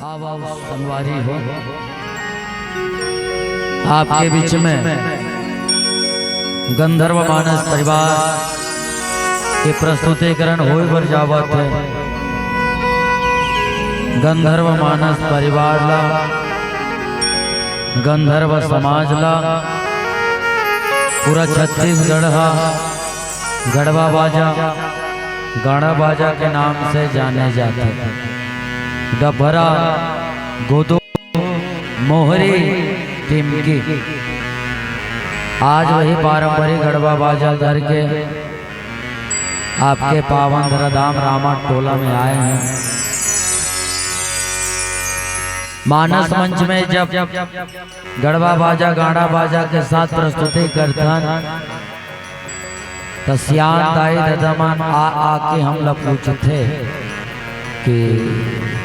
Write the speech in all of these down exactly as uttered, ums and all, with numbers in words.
आओ, आओ, संगवारी हो, आपके बीच में गंधर्व मानस परिवार के प्रस्तुतिकरण होय बर जावत हे। गंधर्व मानस परिवार ला, गंधर्व समाज ला, पूरा छत्तीसगढ़ हा गड़वा बाजा, गाड़ा बाजा के नाम से जाने जाथे। डभरा, गोदो, मोहरी, टिमकी। आज वही पारंपरिक गड़वा बाजा धर के आपके पावन धराधाम रामा टोला में आए हैं। मानस मंच में जब गड़वा बाजा, गाड़ा बाजा के साथ प्रस्तुति करथन, त सियान दाई ददा मन आ आके हमला पूछथे कि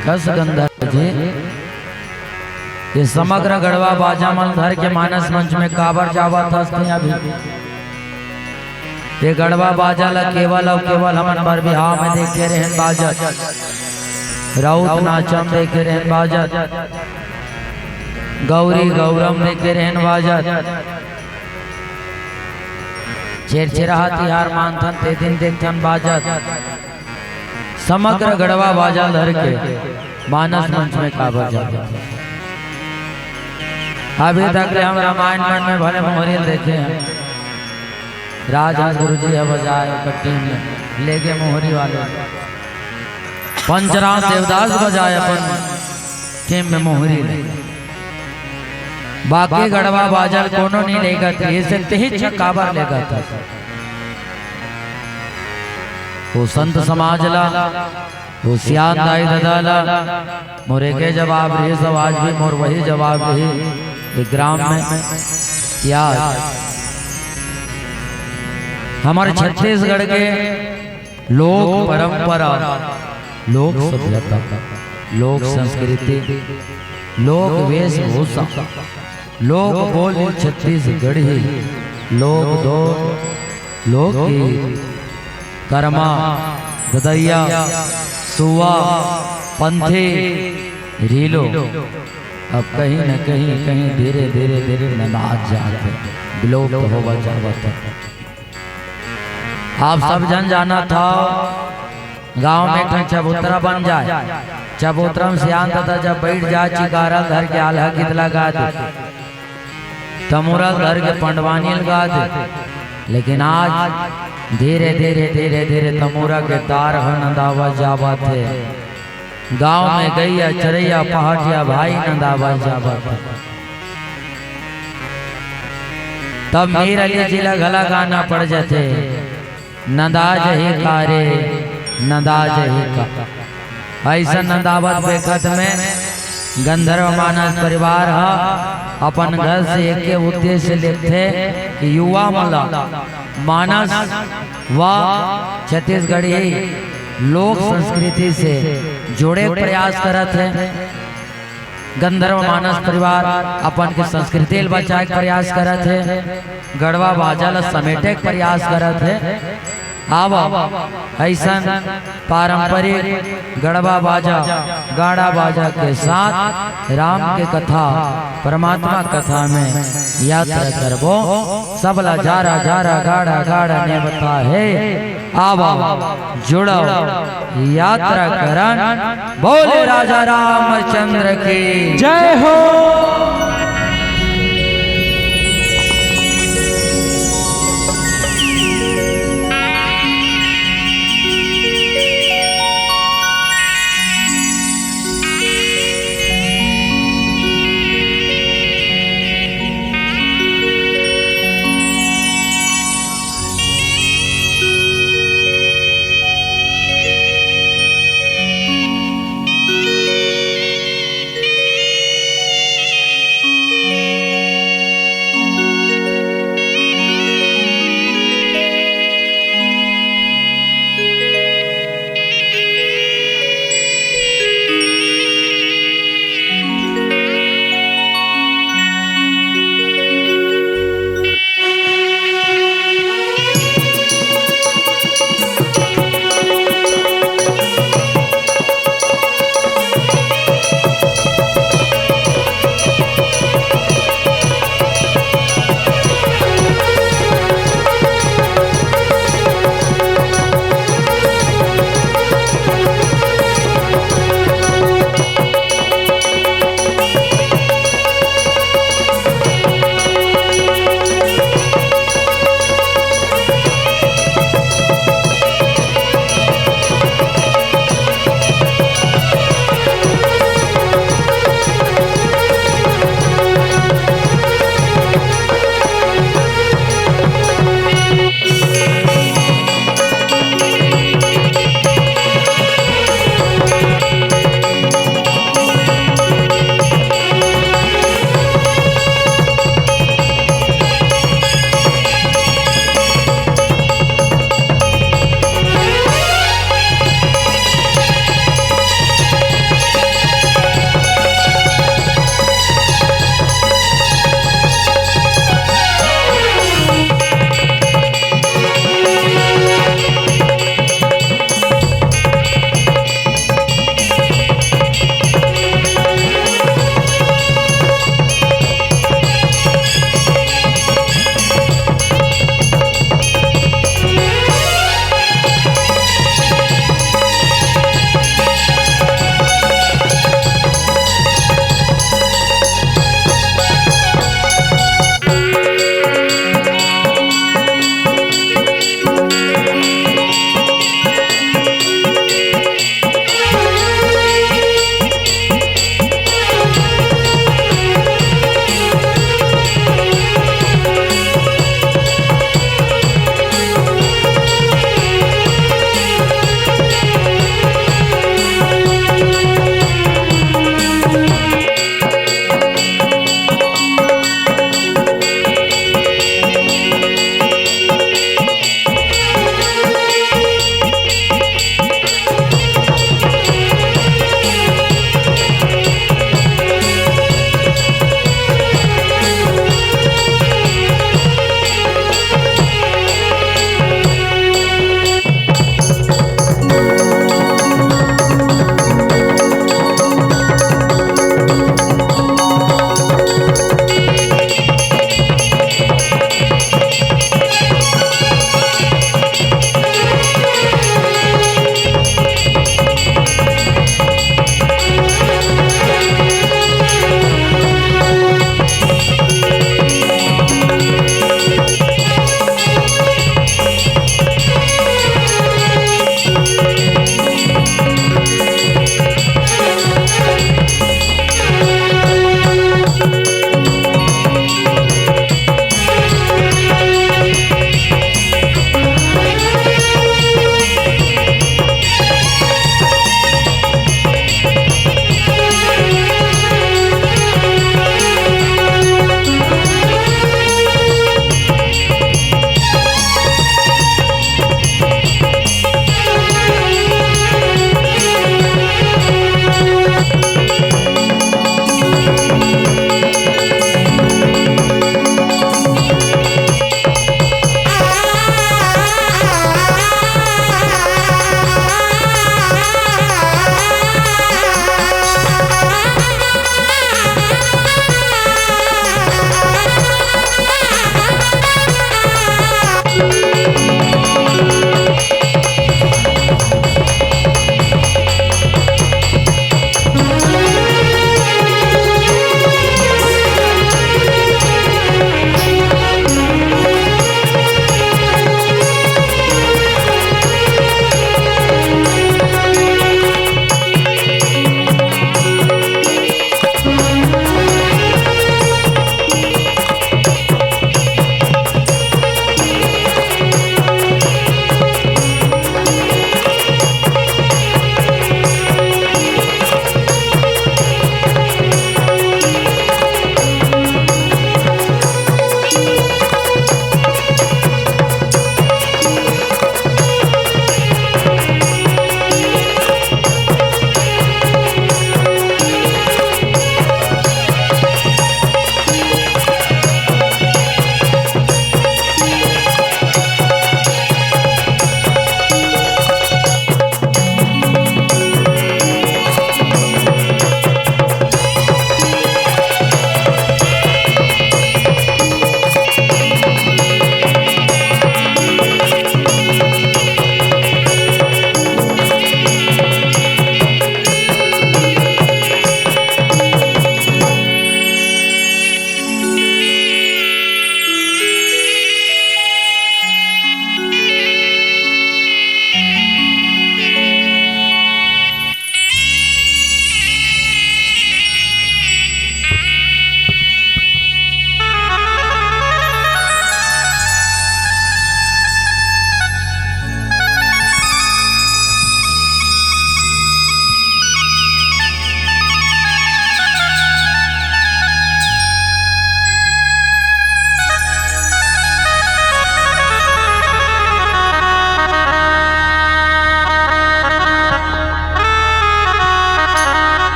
कस गंधर्व जी, ये समग्र गड़वा बाजा मन धर के मानस मंच में काबर जावत हस ते अभी? ये गड़वा बाजा ला केवल अउ केवल हमन बर बिहाव में देखे रहेन बाजत, राउत नाचम देखे रहेन बाजत, गौरी गौरम देखे रहेन बाजत, छेरछेरहा तिहार मानथन ते दिन देखथन बाजत। समग्र गड़वा बाजा धर के मानस मंच में काबर जावत हस? अभी तक ले हम रामायण मन में भले मोहरी ल देखे हन, राजहंस गुरु जी ह बजाए ओकर टीम में, लेगे मोहरी वाले, पंचराम देवदास बजाए अपन टीम में मोहरी ले, बाकी गड़वा बाजा ल कोनो नहीं लेगत, ये से तेही छ काबर लेगत हस? वो संत समाज ला, वो सियान दाई ददा ला, मोर एके जवाब रहिस, आज भी मोर वही जवाब रही, ये ग्राम में याद। हमर छत्तीसगढ़ के लोक परंपरा, लोक सभ्यता, लोक संस्कृति, लोक वेशभूषा, लोक बोली छत्तीसगढ़ी, लोक दो, लोकगीत, करमा, ददइया, सुआ, पंथी, रीलो, अब कहीं न कहीं, कहीं धीरे, धीरे, धीरे नंदात जात हे, विलोप होवत जावत हे। आप सब झन जानत हव, गांव में एक ठन चबूतरा बन जाय, चबूतरा में सियान ददा जब बइठ जाय, चिकारा ल धर के आल्हा गीत लगा दे, तमूरा ल धर के पंडवानी लगा दे। लेकिन आज धीरे धीरे, धीरे धीरे तमूरा के तार ह नंदावत जावत हे। गांव में गइया चरइया पहाटिया भाई नंदावत जावत हे। तब मीर अली जी ला घला गाना पड़ जाथे, नंदा जही का रे, नंदा जही का। अइसन नंदावत बेखत में गंधर्व मानस परिवार ह अपन घर से एके उद्देश्य लेथे कि युवा मन ला मानस व छत्तीसगढ़ी लोक संस्कृति से जोड़े के प्रयास करत हे। गंधर्व मानस परिवार अपन के संस्कृति ल बचाए के प्रयास करत हे, गड़वा बाजा ल समेटे के प्रयास करत हे। आवा, अइसन पारंपरिक गड़वा बाजा, गाड़ा बाजा के साथ राम के कथा, परमात्मा कथा में यात्रा करबो। सबला जारा जारा गाड़ा गाड़ा नेवता हे, आवा जुड़व यात्रा करन। बोले राजा रामचंद्र की जय हो।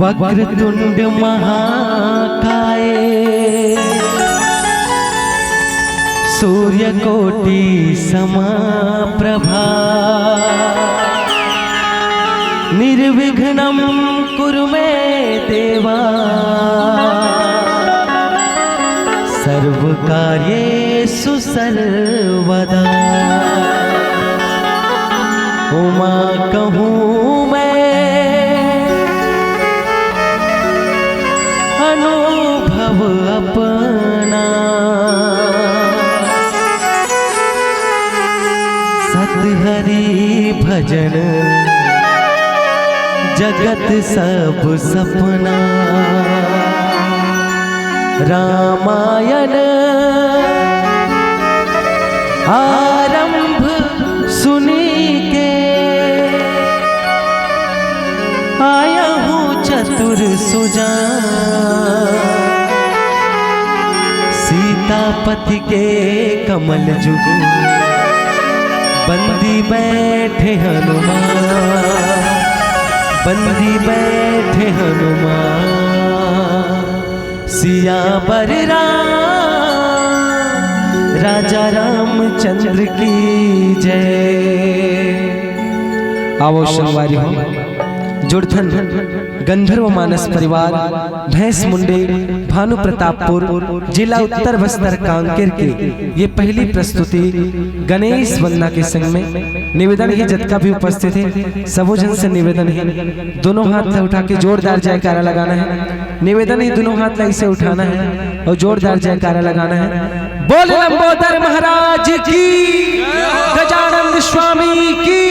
वक्रतुंड महाकाय सूर्यकोटि समप्रभा निर्विघ्नं कुरु मे देवा सर्वकार्येषु सर्वदा। उमा कहूँ मैं अनुभव अपना, सत हरि भजन जगत सब सपना। रामायण आरंभ सुनी के आया हूँ चतुर सुजान। सीतापति के कमल जुग बंदी बैठे हनुमान, बंदी बैठे हनुमान। सियावर राम, राजा रामचंद्र की जय। आवो संगवारी हो, जुड़थन गंधर्व मानस परिवार भैंस मुंडे भानु प्रतापपुर, जिला उत्तर बस्तर कांकेर के ये पहली प्रस्तुति गणेश वंदना के संग में। निवेदन हे, जतका भी उपस्थित हे, सबो झन से निवेदन हे, दोनों हाथ ला उठा के जोरदार जयकारा लगाना हे। निवेदन हे, दोनों हाथ ला ऐसे उठाना हे और जोरदार जयकारा लगाना हे। बोल लंबोदर महाराज की, गजानंद स्वामी की।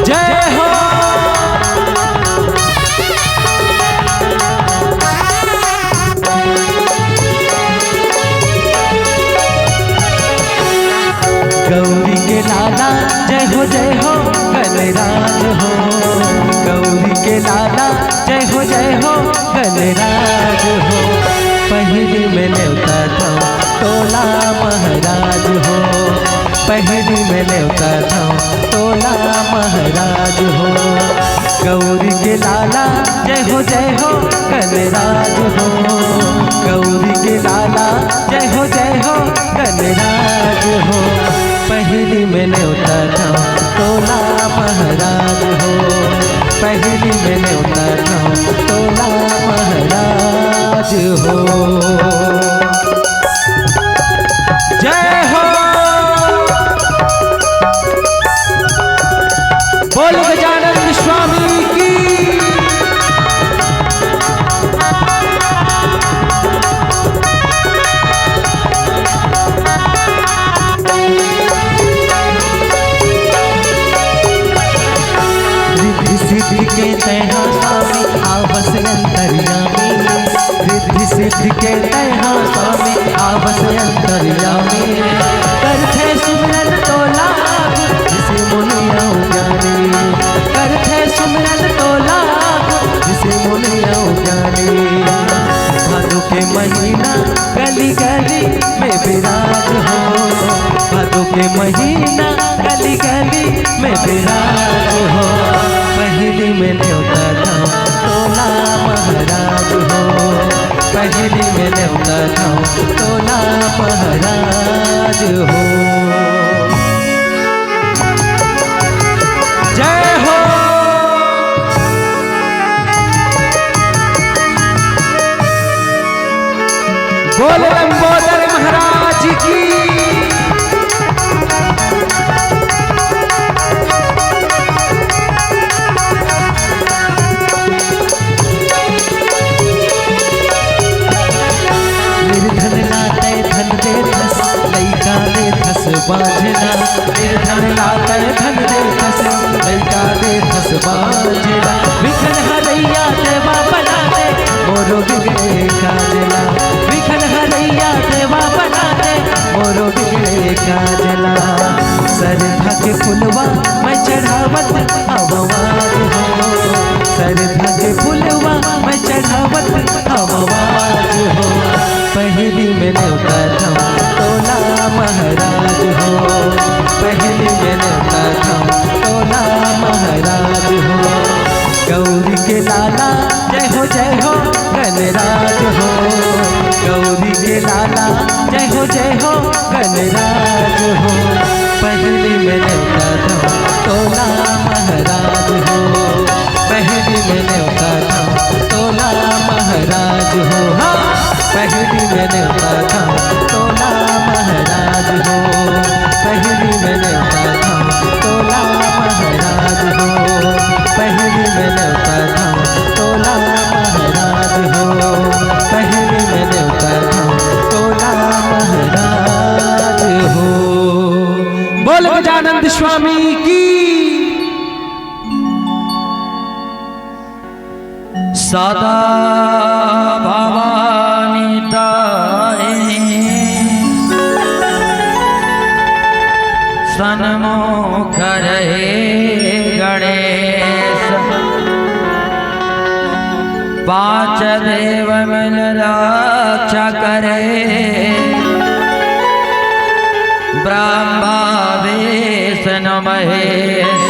जय हो। गौरी के लाला जय हो, जय हो गणराज हो। गौरी के लाला जय हो, जय हो गणराज हो। पहिली में नेवता था तोला महाराज हो, पहिली में नेवता था तोला महाराज हो। गौरी के लाला जय हो, जय हो गणराज हो। गौरी के लाला जय हो, जय हो गणराज हो। पहिली में नेवता था तोला महाराज हो, पहिली में नेवता था तोला महाराज हो। जय हो। बोल गजानंद स्वामी की। रिद्धि सिद्धि के तैहा स्वामी आवस अंतर्यामी। रिद्धि सिद्धि के तैहा स्वामी आवस अंतर्यामी। करथे सुमिरन तोला जिसे मुनि अउ ज्ञानी। करथे सुमिरन तोला जिसे मुनि अउ ज्ञानी। भादो के महीना गली गली में विराज हो। भादो के महीना गली गली में विराज हो। पहिली में नेवता था तोला महाराज हो, पहिली में नेवता था तोला महाराज हो। जय हो। बोल लंबोदर महाराज की। निर्धन ला तैं धन देथस, लइका देथस बांझ ला। निर्धन ला तैं धन देथस, लइका देथस बांझ ला। विघन हरैया देवा बना दे मोरो बिगड़े काज ला। विघन हरैया देवा बना दे मोरो बिगड़े काज ला। सरधा के फुलवा मैं चढ़ावत हवं आज हो। सरधा के फुलवा मैं चढ़ावत हवं आज हो। पहिली में नेवता था तोला महाराज हो। पहिली में नेवता था महाराज हो, पहली में नेवता था तोला महाराज हो, पहली में नेवता था तोला महाराज हो, हाँ, पहली में नेवता था तोला महाराज हो, पहली में नेवता था तोला महाराज हो, पहली में नेवता था तोला महाराज हो, पहली में नेवता था तोला महाराज हो। बोल गजानंद स्वामी की। सदा भवानी तारिणी सन्मुख रहे गणेश। पांच देव मिल रक्षा करे, ब्रह्मा विष्णु महेश।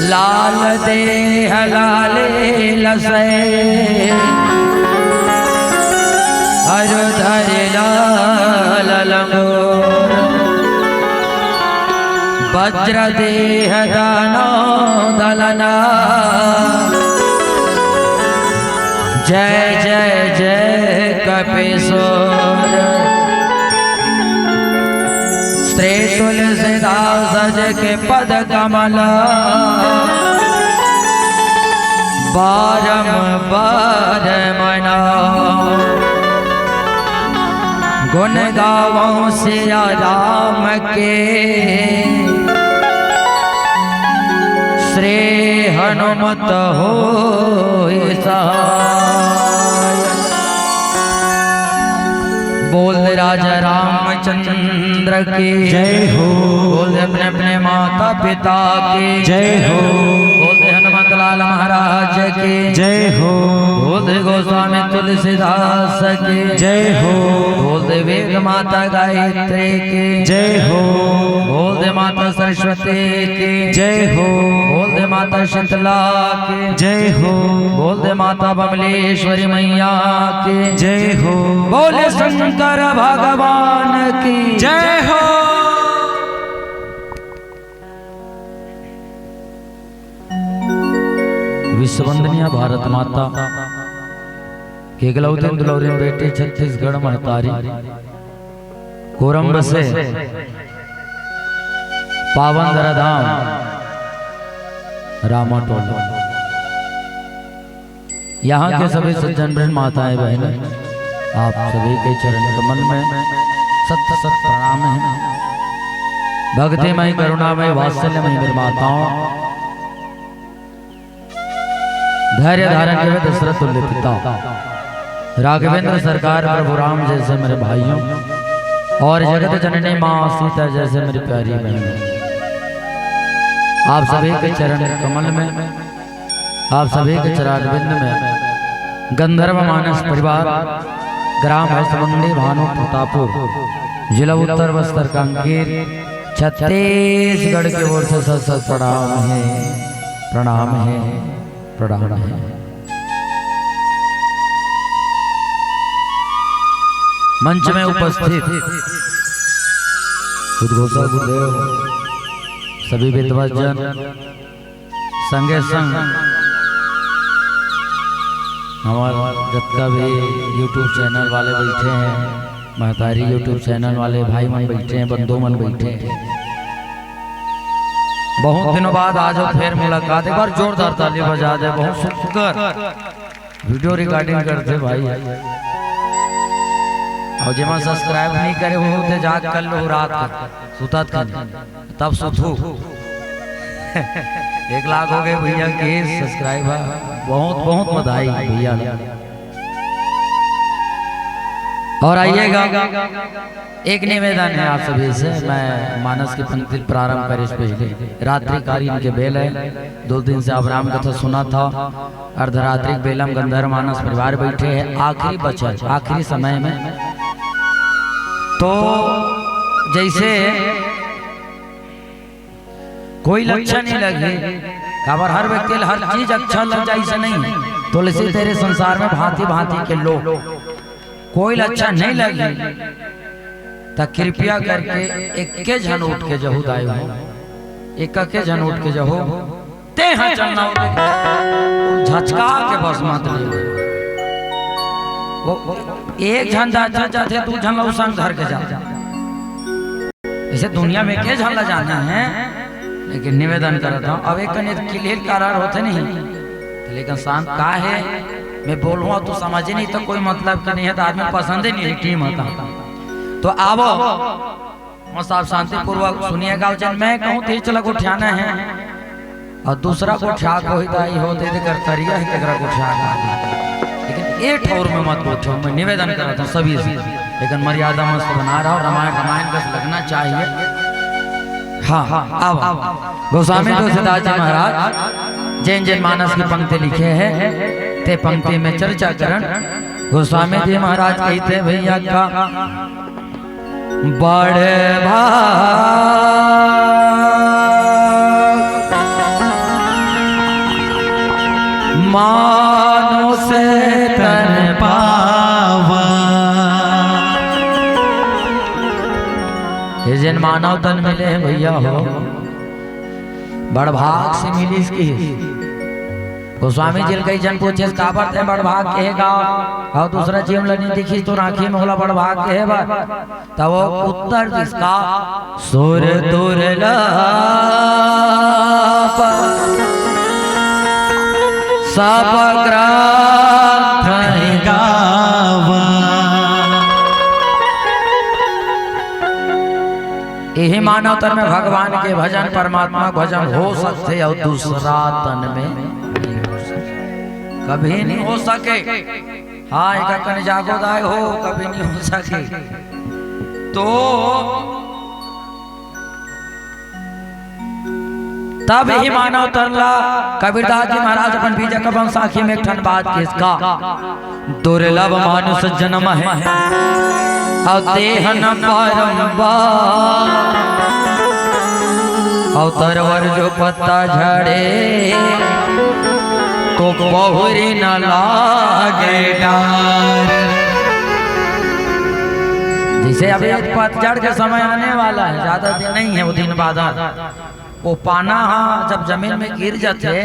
लाल देह लाले लसै, अरु धरि लाल लंगोर। वज्र देह दानव दलना, जय जय जय कपीश्वर। श्री तुलसीदास जी के पद कमल बारंबार मनाओ। गुण गावो सिया राम के, श्री हनुमत होई सहाय। बोल राजा रामचंद्र की जय हो। बोल अपने अपने माता पिता की जय हो। बोल हनुमत लाल महाराज की जय हो। बोल गोस्वामी तुलसीदास की जय हो। बोल वेद माता गायत्री की जय हो। बोल माता सरस्वती की जय हो। बोल माता शीतला की जय हो। बोल माता बमलेश्वरी मैया की जय हो। बोल शंकर भगवान की जय हो। विश्ववंदनीय भारत माता के एकलौती दुलौरी बेटी छत्तीसगढ़ महतारी कोरम बसे पावन धराधाम रामा टोला। यहाँ के सभी सज्जन वृंद, माताएं बहनें, आप सभी के चरण कमल में सत सत प्रणाम है। भक्तिमय, करुणामय, वात्सल्यमय मेरी माताओं, धैर्य धारण के वे दशरथ तुल्य पिता, राघवेंद्र सरकार प्रभु राम जैसे मेरे भाइयों, और जगत जननी माँ सीता जैसे मेरी प्यारी बहन, आप सभी के चरण कमल में, आप सभी के चरणारविंद में गंधर्व मानस परिवार, ग्राम हस्तमंडी, भानु प्रतापपुर, जिला उत्तर बस्तर कांकेर, छत्तीसगढ़ की ओर से सत सत प्रणाम है, प्रणाम है, प्रणाम है। मंच में उपस्थित उद्घोषक गुरुदेव, सभी विद्वत जन, संगे संग हमार जतका भी YouTube चैनल वाले बैठे हैं, महतारी YouTube चैनल वाले भाई मन बैठे हैं, बंधु मन बैठे हैं, बहुत दिनों बाद आज फेर मुलाकात। एक बार जोरदार ताली बजा दे, बहुत सुंदर वीडियो रिकॉर्डिंग करथे भाई। अउ जेमा सब्सक्राइब नहीं करे हो ते जाके कर लो, रात का सुतत का तब सुतहू। एक लाख हो गए भैया के सब्सक्राइबर, बहुत बहुत बधाई भैया। और आइएगा, एक निवेदन है आप सभी से, मैं मानस की पंक्ति प्रारंभ करे से पहले, रात्रि कालीन के बेल है, दो दिन से आप राम कथा सुना था, अर्धरात्रि के बेला में गंधर्व मानस परिवार बैठे हैं, आखिरी बचन, आखिरी समय में, तो जैसे कोई ल अच्छा नहीं लगे, काबर हर व्यक्ति ल हर चीज अच्छा लग जाए से नहीं। तुलसी तेरे संसार में भांति भांति के लोग, कोई ला अच्छा नहीं लगे, त कृपया करके एके झन उठ के जहू दाई हो, एक के झन उठ के जहू, ते हा चलना होते, झचका के बस मत ले। वो एक झन दा अच्छा जाथे, दू झन ला संग धर के जा। ऐसे दुनिया में के झन ला जाना है, लेकिन निवेदन करत हूँ, अब एक कने क्लियर करार होते नहीं, तो लेकिन शांत का है, मैं बोलूँ तू समझे नहीं तो कोई मतलब के नहीं है, तो आदमी पसंद ही नहीं है टीम होता। तो आवो, मस्त आप शांतिपूर्वक सुनिएगा, जन मैं कहूँ तो चला गोठियाना है, और दूसरा गोठिया कोई दाई हो, ते कर तरिया है, तेकरा गोठिया का। लेकिन ए ठौर में मत गोठियो, मैं निवेदन करता हूँ सभी से। लेकिन मर्यादा मस्त बना रहो, रामायण, रामायण का लगना चाहिए। हाँ, हाँ, अब गोस्वामी तुलसीदास जी महाराज जैन जैन मानस की पंक्ति लिखे हैं, ते पंक्ति में चर्चा करन। गोस्वामी जी महाराज कहते हैं, भैया का बड़ भाग मानुष तन पावा। ये जिन मानव तन मिले हैं भैया हो, बड़ भाग से मिलिस कि। गोस्वामी जी ल कई झन पूछे, "काबर ते बड़ भाग के हे गा? अउ दूसरा जीव ल नइ दिखिस तोर आँखी में, ओला बड़ भाग के हे बर?" तब वो उत्तर दिस का, "सुर दुर्लभ सब ग्रंथ गावा।" यही मानव तन में भगवान के भजन, परमात्मा के भजन हो सकथे अउ दूसरा तन में नहीं हो सके, कभी नहीं हो सके। हाँ, एक कन जागो दाय हो, कभी नहीं हो सके। तो तब ही मानव तन ला कबीरदास जी महाराज अपन बीजा कबन साखी में एक ठन बात किस का, दुर्लभ मानुष जन्म है अउ देह न बारंबार। अउ तरवर जो पत्ता झड़े तो बहुरी न लागे डार। जैसे अभी एक पतझड़ के समय आने वाला है, ज्यादा दिन नहीं है, वो दिन बाद आ, वो पाना हा जब जमीन में गिर जाथे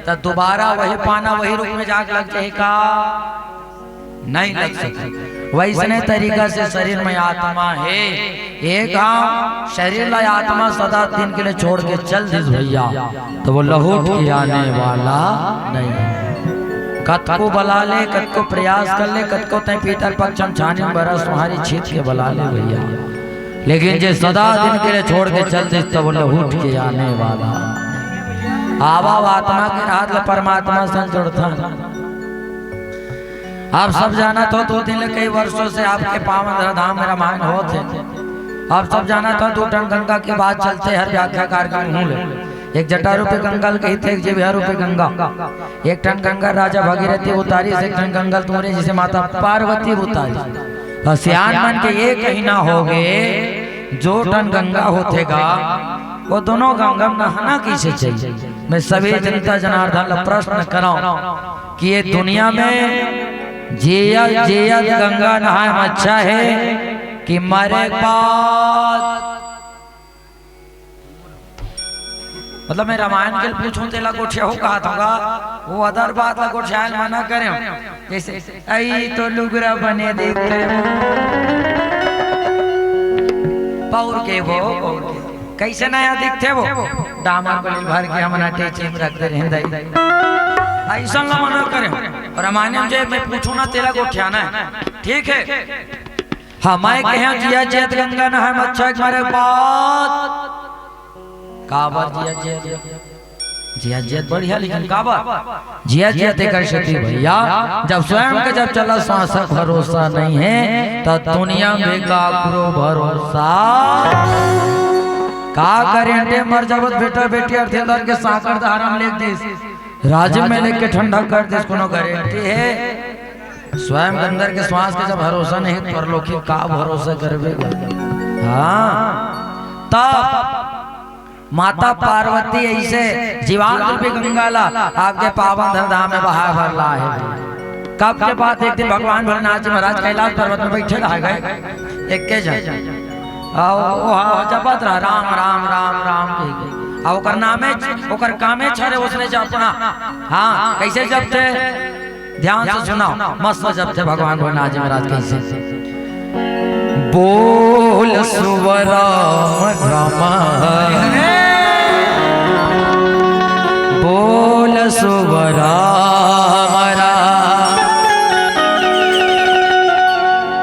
त दोबारा वही पाना वही रूप में जाके लग जाही का? नहीं लग सकती। वैसने तरीका से शरीर में आत्मा है, एक घाव शरीर ला आत्मा सदा दिन के लिए छोड़ के चल दिस भैया, तो वो लहुट के आने वाला नहीं है। कतको बला ले, कतको प्रयास कर ले, कतको तय पितर पक्ष हम छानी बरस तुम्हारी छीत के बला ले भैया, लेकिन जे सदा दिन के लिए छोड़ के चल दिस, तो वो लहुट के आने वाला। आवा आत्मा के हाथ ले परमात्मा संग जुड़थन। आप सब जानत हो, दो दिन ले कई वर्षों से आपके पावन धाम में रामायण होत हे। आप सब जानत हो, दो ठन गंगा के बात चलथे हर व्याख्याकार के मुंह ले। एक जटा रूपी गंगा ल कहिथे, एक जीवा रूपी गंगा। एक ठन गंगा राजा भागीरथी उतारिस, एक ठन गंगा तुम्हरे जैसे माता पार्वती उतारिस। तो सियान मन के ये कहना होगे, जो ठन गंगा होथे गा, वो दोनों गंगा में नहाना कैसे चाहिए? मैं सभी जनता जनार्दन ला प्रश्न कराऊं कि ये दुनिया में जियत जियत गंगा नहाए में अच्छा है कि मरे के बाद? मतलब मैं रामायण के पूछूं तेला गोठियाहू कहत होगा, वो अदर बात ला गोठियाए मना करे। जैसे, "अई तो लुगरा बने दिखथे वो।" पौर के वो, पौर के। कैसे नया दिखथे वो? डामर गोली भर के हमन अटैची में रख दे रहे हैं दाई। ऐसा ला मना करे। और रामायण जे मैं पूछूं ना, तेला गोठियाना है। ठीक है? हाँ, मैं कहे जियत जियत गंगा नहाए में अच्छा है कि मरे के बाद? काबर जियत जियत? जियत जियत बढ़िया, लेकिन काबर? जियत जियत एकर सेती भैया, जब स्वयं के जब चला सांस भरोसा नहीं है, त दुनिया में काकरो भरोसा। का करें, टे मर जावत बेटा बेटी अर्थी धर के सांकड़ धारा में लेग दिस। राज में लेके ठंडा कर दिस, कोनो गारंटी है? स्वयं अंदर के श्वास के जब भरोसा नहीं, परलोकी का भरोसा करबे? हाँ, तब माता पार्वती ऐसे जीवांत रूपी गंगा ला आपके पावन धन धाम में बहाए भर लाए। तब के बाद एक दिन भगवान भोलेनाथ जी महाराज कैलाश पर्वत में बैठे रह गए, एके जन। आ, वो, वो जपत रहा, "राम, राम, राम, राम," कह के। आ, ओकर नामे, ओकर कामे छरे, उसने जपना। हाँ, कैसे जपते? ध्यान से सुनाओ, मस्त जपते भगवान भोलेनाथ जी महाराज कैसे। बोल सुवराम राम, बोल सुवराम राम।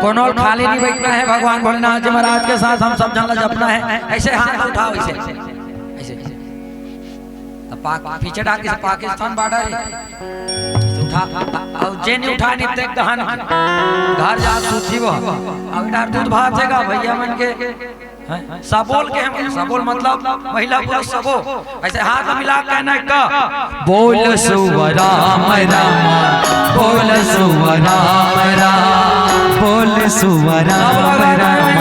कोनो खाली नहीं बैठना है, भगवान भोलेनाथ जी महाराज के साथ हम सब जन ला जपना है। ऐसे हाथ उठाओ, ऐसे, ऐसे। तो पाक, पीछे डाल के पाकिस्तान बॉर्डर है। उठा, अउ जे नहीं उठा, नहीं ते गहन घर जा सूती वो। अब इधर दूध भात है का भैया मन के? हैं? सबोल के हम, सबोल मतलब महिला पुरुष सबो। ऐसे हाथ मिला के कहना है का? बोल सुवराम राम, बोल सुवराम राम, बोल सुवराम राम,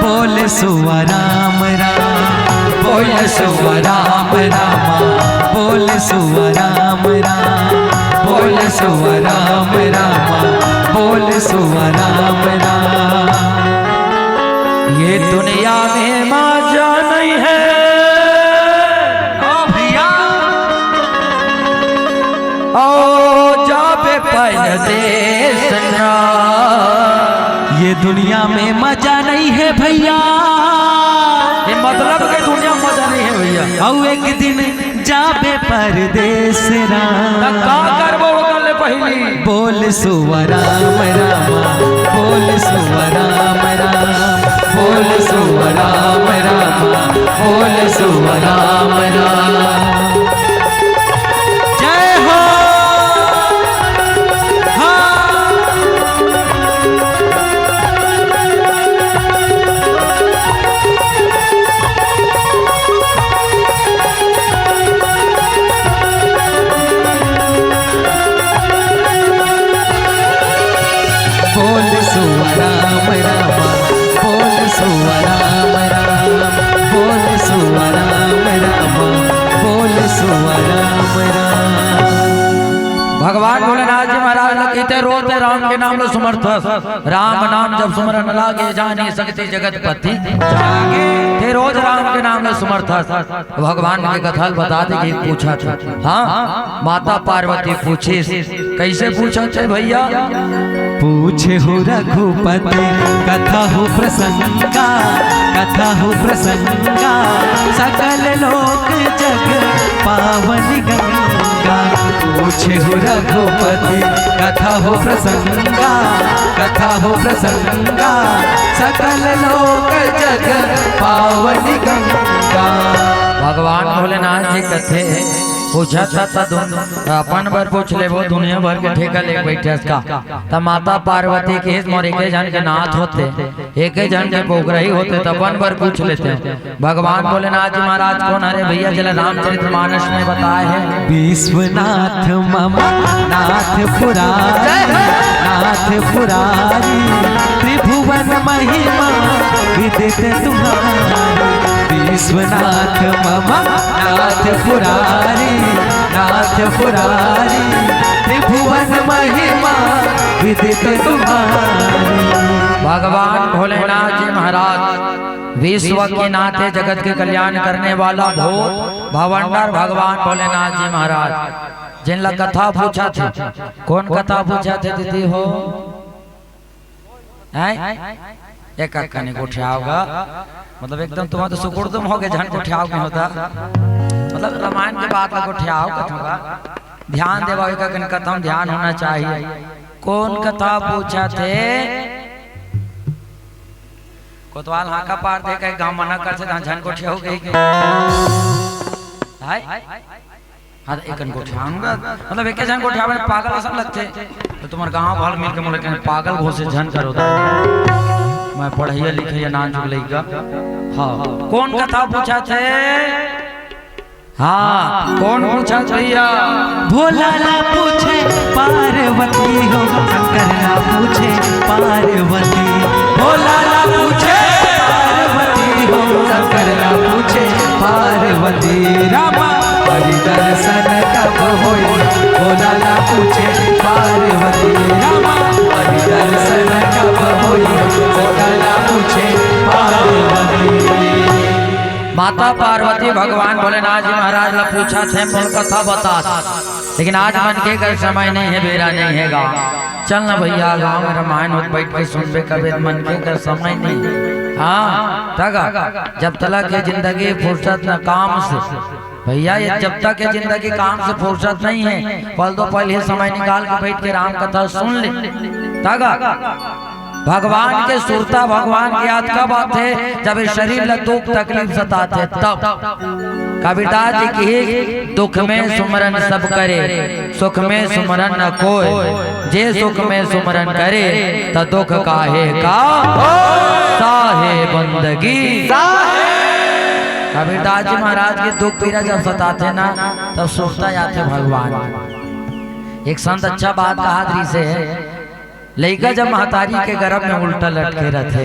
बोल सुवराम राम, बोल सुवराम राम, बोल सुवराम राम, बोल सुवराम राम, बोल सुवराम राम। ये दुनिया में मजा नहीं है, ओ भैया, ओ जाबे परदेस ना। ये दुनिया में मजा नहीं है भैया। ये मतलब के दुनिया में मजा नहीं है भैया। अउ एक दिन जाबे परदेस राम। त का करबो ओकर ले पहिली? बोल सुवराम राम, बोल सुवराम राम, बोल सुवराम राम, बोल सुवराम राम। जय हो। हाँ। बोल सुवराम राम, बोल सुवराम राम, बोल सुवराम राम, बोल सुवराम राम। भगवान भोलेनाथ जी महाराज ल कहिथे, "रोज ते राम के नाम ल सुमरथस, राम नाम जब सुमरन लागे, जानी सकती जगत पति जागे।" ते रोज राम के नाम ल सुमरथस। भगवान के कथा ल बता दे कि पूछा था। हाँ, माता पार्वती पूछिस, कैसे पूछा थे भैया? पूछे हो रघुपति कथा हो प्रसंगा, कथा हो प्रसंगा, सकल लोक जग पावन गंगा। पूछे हो रघुपति कथा हो प्रसंगा, कथा हो प्रसंगा, सकल लोक जग पावन गंगा। भगवान भोलेनाथ जी कथे, पूछा था, था तुम अपन बर पूछ लेबो, दुनिया भर के ठेका लेके बैठे हस का? त माता पार्वती के मोर एके झन के नाथ होते, एके झन के पोगरही होते, त अपन बर पूछ लेते। भगवान भोलेनाथ जी महाराज कोन हरे भैया, जेला रामचरित मानस में बताए हे। विश्वनाथ मम नाथ पुरारी, नाथ पुरारी, त्रिभुवन महिमा विदित तुम्हारी। विश्वनाथ मम नाथ पुरारी, नाथ पुरारी, त्रिभुवन महिमा विदित तुम्हारी। भगवान भोलेनाथ जी महाराज विश्व के नाथे जगत के कल्याण करने वाला भूत भवंडर भगवान भोलेनाथ जी महाराज, जिन ला कथा पूछा थे। कोन कथा पूछा थे दीदी हो? हैं? एक एक कनी गोठियाव गा। मतलब एकदम तुम्हारा तो सुकुड़दुम हो गए, झन गोठियाव के होता। मतलब रामायण के बात ला गोठियाव कथों गा। ध्यान देवा, एक एक कनी कथम ध्यान होना चाहिए। कोन कथा पूछा थे? कोतवाल हाका पार दे के गांव मना कर से, झन गोठियाव गई के। हाय? हाँ, तो एकन गोठियाऊंगा। मतलब, एके झन गोठियावे में पागल असन लगथे। तो तुम्हार गांव भर मिलके मोला कहें, "पागल घोषित झन करो।" मैं पढ़ैया लिखैया नानचुक लइका। हाँ, कोन कथा पूछा थे? हाँ, कोन पूछा थे भैया? भोला ला पूछे पार्वती हो, शंकर ला पूछे पार्वती। भोला ला पूछे पार्वती हो, शंकर ला पूछे पार्वती। रामा हरि दर्शन कब होई? भोला ला पूछे पार्वती, माता पार्वती भगवान भोलेनाथ जी महाराज ला पूछत हे, मोला कथा बता। लेकिन आज मन के कर समय नहीं है, बेरा नहीं है गा। चल ना भैया, गाँव में रामायण होत, बैठ के सुनबे कबे, मन के कर समय नहीं है। हाँ, तगा, जब तलक है जिंदगी फुर्सत न काम से, भैया, ये जब तक ये जिंदगी काम से फुर्सत नहीं है, पल दो पल ही समय निकाल के बैठ के राम कथा सुन ले। तगा, भगवान के सुरता, भगवान के याद कब आथे? जब ये शरीर ला दुख तकलीफ सताथे तब। कबीरदास जी की, दुख में सुमरन सब करे, सुख में सुमरन न कोय, जे सुख में सुमरन करे, त दुख काहे का, साहे बंदगी। कबीरदास जी महाराज के दुख पीरा जब सताथे ना, तब सुरता आथे भगवान। एक संत अच्छा बात कहा दृश्य है, लइका जब महतारी के गर्भ में उल्टा लटके रथे,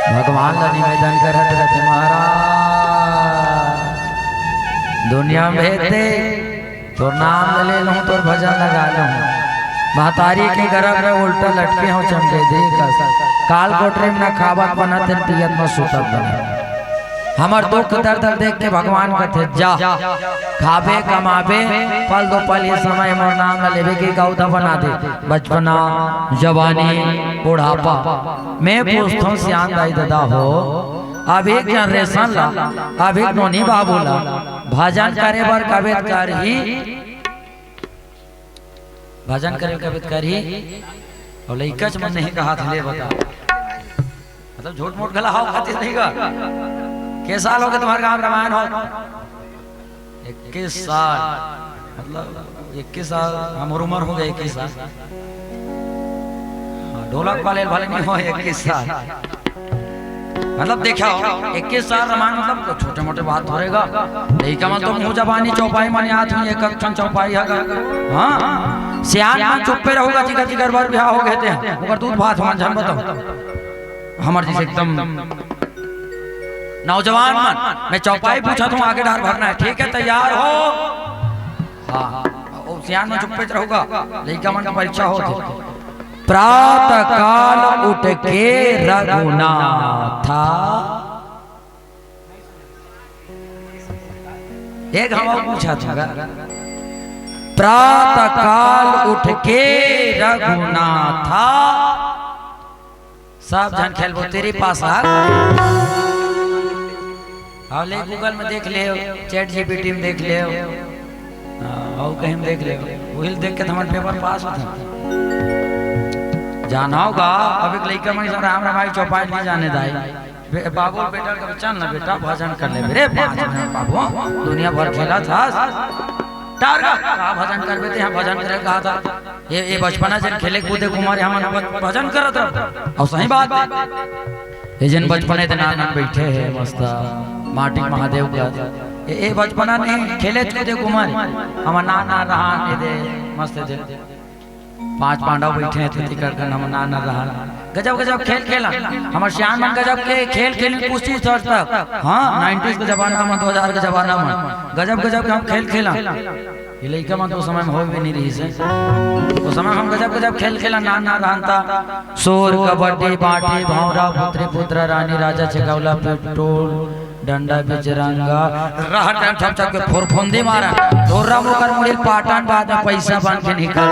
भगवान ला निवेदन करत रथे, महाराज, दुनिया में भेज दे, तोर नाम ल ले लूं, तोर भजन लगा लूं। महतारी के गर्भ में उल्टा लटके हो चमके देख, काल कोठरी में न खावत बनत हे, पियत म सुतत बनत। हमर दुख दर्द ल देख के भगवान कथे, जा, खाबे कमाबे, पल दो पल ये समय मोर नाम ल लेबे के गौधा बना दे। बचपना, जवानी, बुढ़ापा। मैं पूछथों सियान दाई ददा हो, अभी के जनरेशन ला, अभी के नोनी बाबू ला भजन करे बर कबे त करही, भजन करे कबे त करही, अउ लइका च मन नहीं कहा था, ले बता। मतलब झूठ मूठ घला हो खातिर नहीं गा। के साल हो गए तुम्हारे गांव रामायण हो? इक्कीस साल। मतलब इक्कीस साल, हमर उम्र हो गए इक्कीस साल। हाँ, ढोलक वाले भले नहीं हो इक्कीस साल। मतलब देखा हो, इक्कीस साल रामायण मतलब तो छोटे मोटे बात हो रहेगा। लइका मन तो मुंह जबानी चौपाई मन याद हुई, एक एक ठन चौपाई हगा। हाँ, सियान मन चुप्पे रहोगा, जिकर जिकर बर बिहाव हो गए थे, ओकर दूध भात मन झन बताओ। हमर जैसे एकदम नौजवान मन, मैं चौपाई पूछत हूँ, आगे डार भरना है, ठीक है, तैयार हो? हाँ, हाँ, ओ सियान मन चुप्पे रहोगा, लइका मन का परीक्षा होत हे। प्रातः काल उठ के रघुनाथा, एक हम अउ पूछत हूँ गा। प्रातः काल उठ के रघुनाथा, सब झन खेलबो तेरे पास आ। हाँ, ले Google में देख ले, ChatGPT में देख ले, हाँ, अउ कहीं में देख ले, वही देख के तो हमर पेपर पास होत हे। जाना होगा, अब एक लइका मन सब राम रमाई चौपाई नहीं जाने दाई। बे-, बाबू बेटा के चल ना बेटा, भजन कर ले। रे पाँच मिनट बाबू, दुनिया भर खेला था। टारगा, का भजन करबे ते, यहाँ भजन करे कहा था। ये, ये बचपना जन खेले कूदे घुमा रे, हमन भ-, भजन करत रहो। अउ सही बात। ये जन बचपने ते नान नान बैठे हे मस्त, माटी महादेव का। ये, ये बचपना नहीं खेले कूदे घुमा रे, हमन नान नान रहा, ये दे मस्त दे। पांच पांडव बैठे हैं, तेती कर कर हमन नान नान रहा। गजब गजब खेल खेला, हमर सियान मन गजब के खेल खेले, कुश्ती सर तक। हाँ, नाइंटीज के जमाना में, दो हजार के जमाना में गजब गजब के हम खेल खेला। ये लइका मन तो समय में होय भी नहीं रहिस हे। ओ समय हम गजब गजब खेल खेला, नान नान रहन ता। सोर, कबड्डी, बांटी, भौंरा, पुतरी पुतरा, रानी राजा, छेगौला, पिटोल, डंडा बिचरंगा, रह टन ठप ठप के फुरफुंदी मारा। तोरा मोकर मुड़ी पाटन बाद में पैसा बन के निकल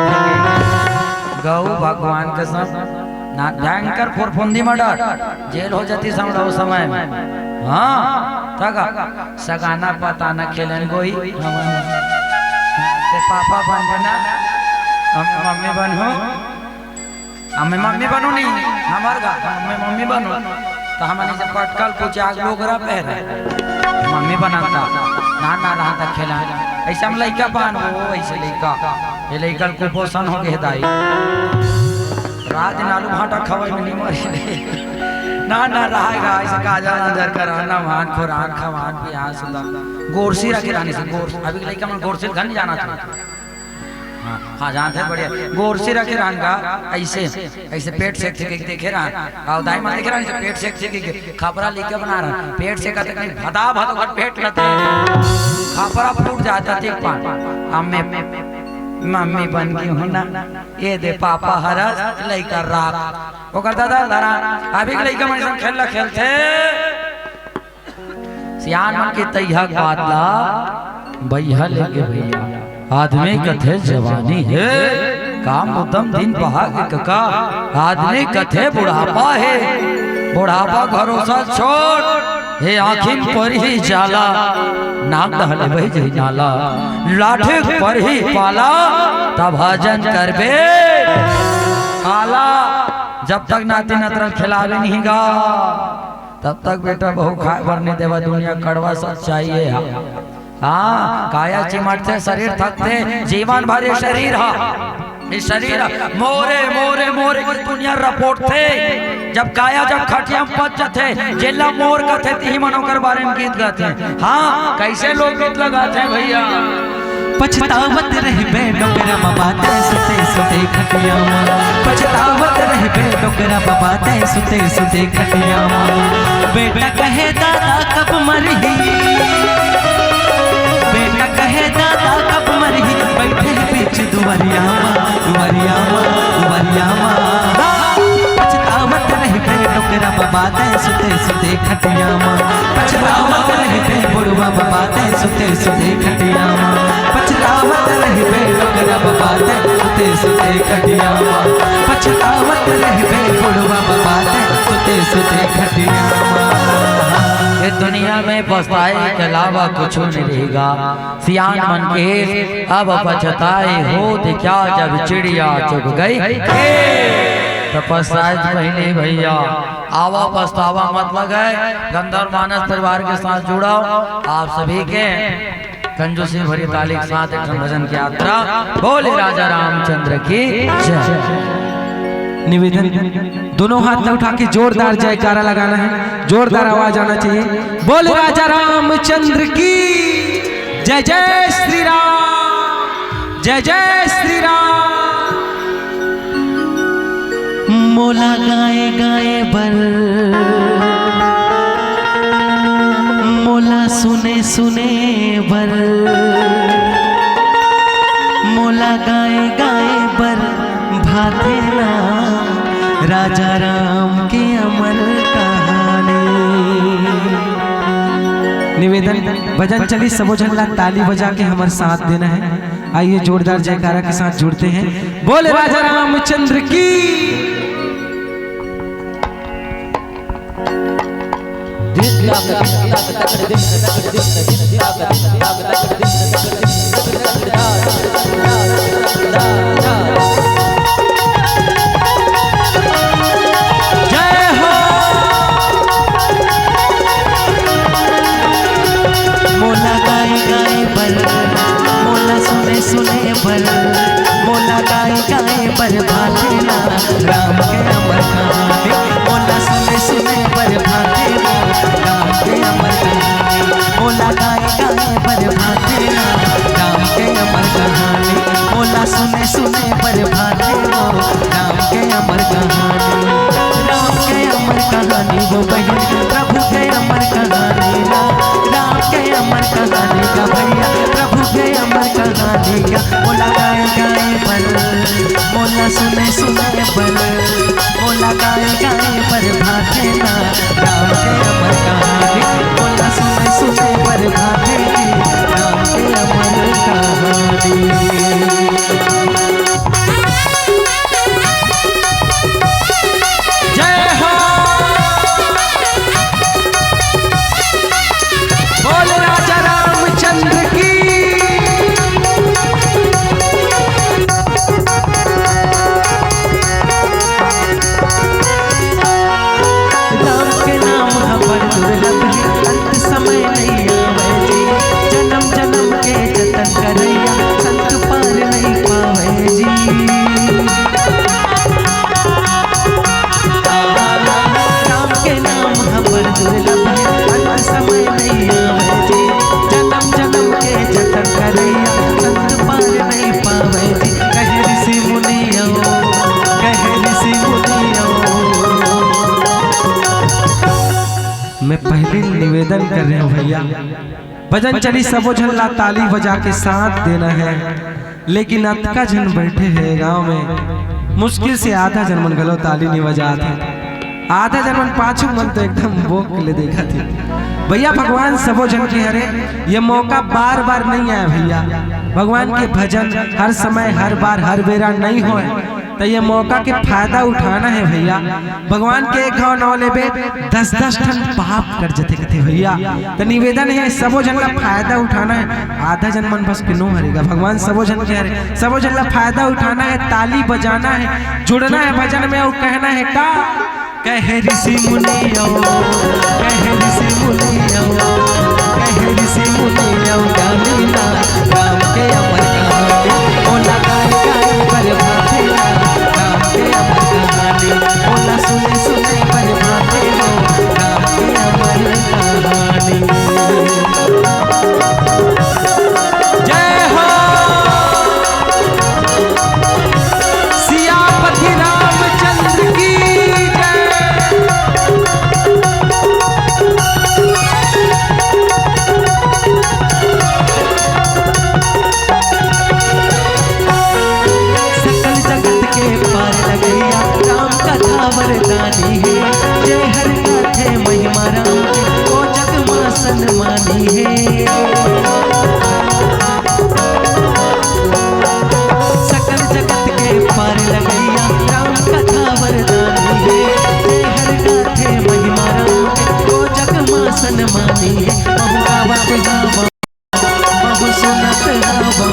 गऊ भगवान कसम। ना भयंकर फुरफुंदी मर्डर, जेल हो जाती समझ लो उस समय में। हाँ, तक सगाना पता न खेलन गोई। ते पापा बन बना, हम मम्मी बनहूँ। हम मम्मी बनू नहीं, हमार गा, हम मम्मी बनू। तो हमन इसे पटकल कुछ आग लोग रह पहरे। मम्मी बनता, ना, ना रहता खेला। ऐसे हम लइका पान हो, ऐसे लइका। ये लइका कुपोषण हो गए दाई। रात दिन आलू भाटा खवाई में नहीं मरी। ना, ना रहेगा, ऐसे काजल नजर कर, ना मान खुरान खवान पियास दा। गोरसी रखे रहने से, गोर-, अभी लइका मन गोरसी घर नहीं जाना था। हाँ, हाँ, जानते हैं, बढ़िया। गोरसी रखे रहन का, ऐसे, ऐसे पेट सेक सेक के देखे रहन। और दाई माँ देखे रहन, ऐसे पेट सेक सेक के, खपरा लेके बना रहन। पेट सेका तक नहीं, भदा भद ओकर पेट लते। खपरा फूट जाता, देख पान। अब मैं मम्मी बन गे हूँ ना, ये दे पापा हरस, लइका राख। ओकर दादा धरा, अभी के लइका मन संग खेलना खेलथे। सियान मन के तइहा बात ला बइहा लेगे भइया। आदमी कथे जवानी हे, काम उदम दिन बहा के कका। आदमी कथे बुढ़ापा हे, बुढ़ापा भरोसा छोड़। हे आँखिन परही जाला, नाक डहले बही जही नाला। लाठी परही पाला, तब भजन करबे काला। जब तक नाती नतरन खिलावे नहीं गा, तब तक बेटा बहू खाए बर नहीं देवा। दुनिया कड़वा सच्चाई हे। हाँ, काया चिमटथे, शरीर थकथे, जीवन भर ये शरीर हा, ये शरीर हा, मोरे, मोरे, मोरे के दुनिया रपोटथे। जब काया जब खटिया में पच जथे, जेला मोर कथे, तिही मन ओकर बारे में गीत गाथे। हाँ, कैसे लोग गीत लगाथे भइया? पछतावत रहिबे डोकरा बाबा तैं सुते सुते खटिया मा। पछतावत रहिबे डोकरा बाबा तैं सुते सुते खटिया मा। बेटा कहे दादा कब मरही, बेटा कहे दादा कब मरही, बइठे हे बीच दुवरिया मा, दुवरिया मा, दुवरिया मा। पछतावत रहिबे डोकरा बाबा तैं सुते सुते खटिया मा। पछतावत रहिबे बुढ़वा बाबा तैं सुते सुते खटिया मा। पछतावत रहिबे डोकरा बाबा तैं सुते सुते खटिया मा। पछतावत रहिबे बुढ़वा बाबा तैं सुते सुते खटिया मा। ये दुनिया में पछताए के अलावा कुछ नहीं रहेगा। सियान मन के अब पछताए होत क्या, जब चिड़िया चुग गई। तो पछताए तो कहीं नहीं भइया, आवा पछतावा मत लगे। गंधर्व मानस परिवार के साथ जुड़ो। आप सभी के कंजूसी भरी ताली के साथ एक ठन भजन की यात्रा। बोले राजा रामचंद्र की जय। निवेदन, दोनों हाथ उठा के जोरदार जयकारा लगाना है, जोरदार आवाज आना चाहिए। बोले राजा रामचंद्र की जय, जय श्री राम, जय जय श्री राम। मोला गाए गाए बर, मोला सुने सुने बर, मोला गाए गाए बर भाथे ना राजा राम के अमर कहानी। निवेदन, भजन चली, सबो झन ला ताली बजा के हमर साथ देना है। आइए, जोरदार जयकारा के साथ जुड़ते हैं। बोले राजा रामचंद्र की। जय हो। मोला गाए गाए बर, मोला सुने सुने बर, मोला गाए गाए बर भाथे ना राम के अमर कहानी। मोला सुने सुने बर भाथे ना राम के अमर कहानी। मोला गाए गाए बर भाथे ना राम के अमर कहानी। मोला सुने सुने बर भाथे ना राम के अमर कहानी। राम के अमर कहानी वो बहिन, प्रभु के अमर कहानी ना। राम के अमर कहानी का भइया, प्रभु के अमर कहानी का। मोला गाए गाए बर, मोला सुने सुने बर, मोला गाए गाए बर भाथे ना राम के अमर कहानी। मोला सुने सुने बर भाथे ना राम के अमर कहानी। जय हो। बोल राजा रामचंद्र की। राम के नाम ह बड़ दुर्लभ हे, अंत समय नइ आवय जी। जन्म जन्म के जतन करइया, संत पार नइ पावय जी। राम के नाम ह बड़ दुर्लभ हे, अंत समय नइ आवय जी। जन्म जन्म के जतन करइया, संत पार नइ पावय जी। कहे ऋषि मुनि अउ, कहे ऋषि मुनि अउ। मैं पहले निवेदन कर रहे हूँ भइया, भजन चली, सबो झन ला ताली बजा के साथ देना है। लेकिन अतका झन बैठे हे गांव में, मुश्किल से आधा झन मन घलो ताली नइ बजात हे। आधा झन मन पाछू मन तो एकदम बोक ले देखत हे। भैया, भगवान सबो झन के हरे, ये मौका बार बार नइ आय भैया। भगवान के भजन हर समय, हर बार, हर बेरा नइ होय। त ये मौका के फायदा उठाना हे भैया। भगवान के एक घाव नाव लेबे, दस दस ठन पाप कट जथे कथे भैया। त निवेदन हे, सबो झन ला फायदा उठाना हे। आधा झन मन बस के नो हरे गा, भगवान सबो झन के हरे, सबो झन ला फायदा उठाना हे, ताली बजाना हे, जुड़ना हे भजन में अउ कहना हे का? कहे ऋषि मुनि अउ, कहे ऋषि मुनि अउ, कहे ऋषि मुनि अउ ज्ञानी ना, राम के अमर कहानी। ओला गाय गाय बर भाथे ना, राम के अमर कहानी। ओला सुने सुने बर भाथे ना, राम के अमर कहानी। जय हो सियापति रामचंद्र की जय। सकल जगत के पार लगैया, राम कथा वरदानी हे। जय हर गाथे महिमा राम के, ओ जग मा सन्मानी हे। सकल जगत के पार लगैया, राम कथा वरदानी हे। जय हर गाथे महिमा राम के, ओ जग मा सन्मानी हे। महु गावत हवँ, महु सुनत हवँ,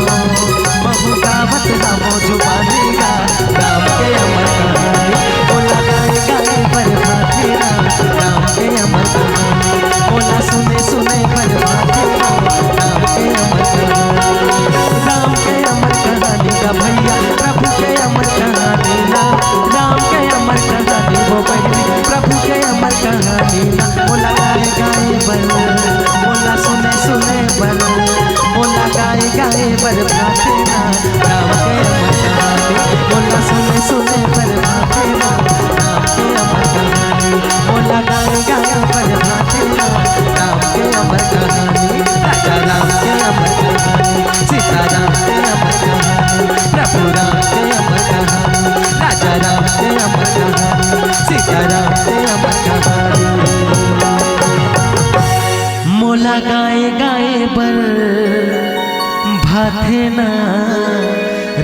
महु गावत हवँ जुबानी गा, राम के अमर कहानी। ओला गाय गाय बर भाथे ना, राम के अमर कहानी। ओला सुने सुने बर भाथे ना, राम के अमर कहानी। राम के अमर कहानी गा भैया, प्रभु के अमर कहानी ना, राम के अमर कहानी वो बहिनी, प्रभु के अमर कहानी ना। ओला गाय गाय बर, ओला सुने सुने बर, ओला गाय गाय बर भाथे ना, राम के अमर कहानी। ओला सुने सुने बर भाथे ना, राम के अमर कहानी। ओला गाय गाय बर भाथे ना, राम के अमर कहानी। राजा राम के अमर कहानी, सीता राम के अमर कहानी, प्रभु राम के अमर कहानी, राजा राम के अमर कहानी, सीता राम के अमर कहानी। मोला गाय गाय बर भाथे ना,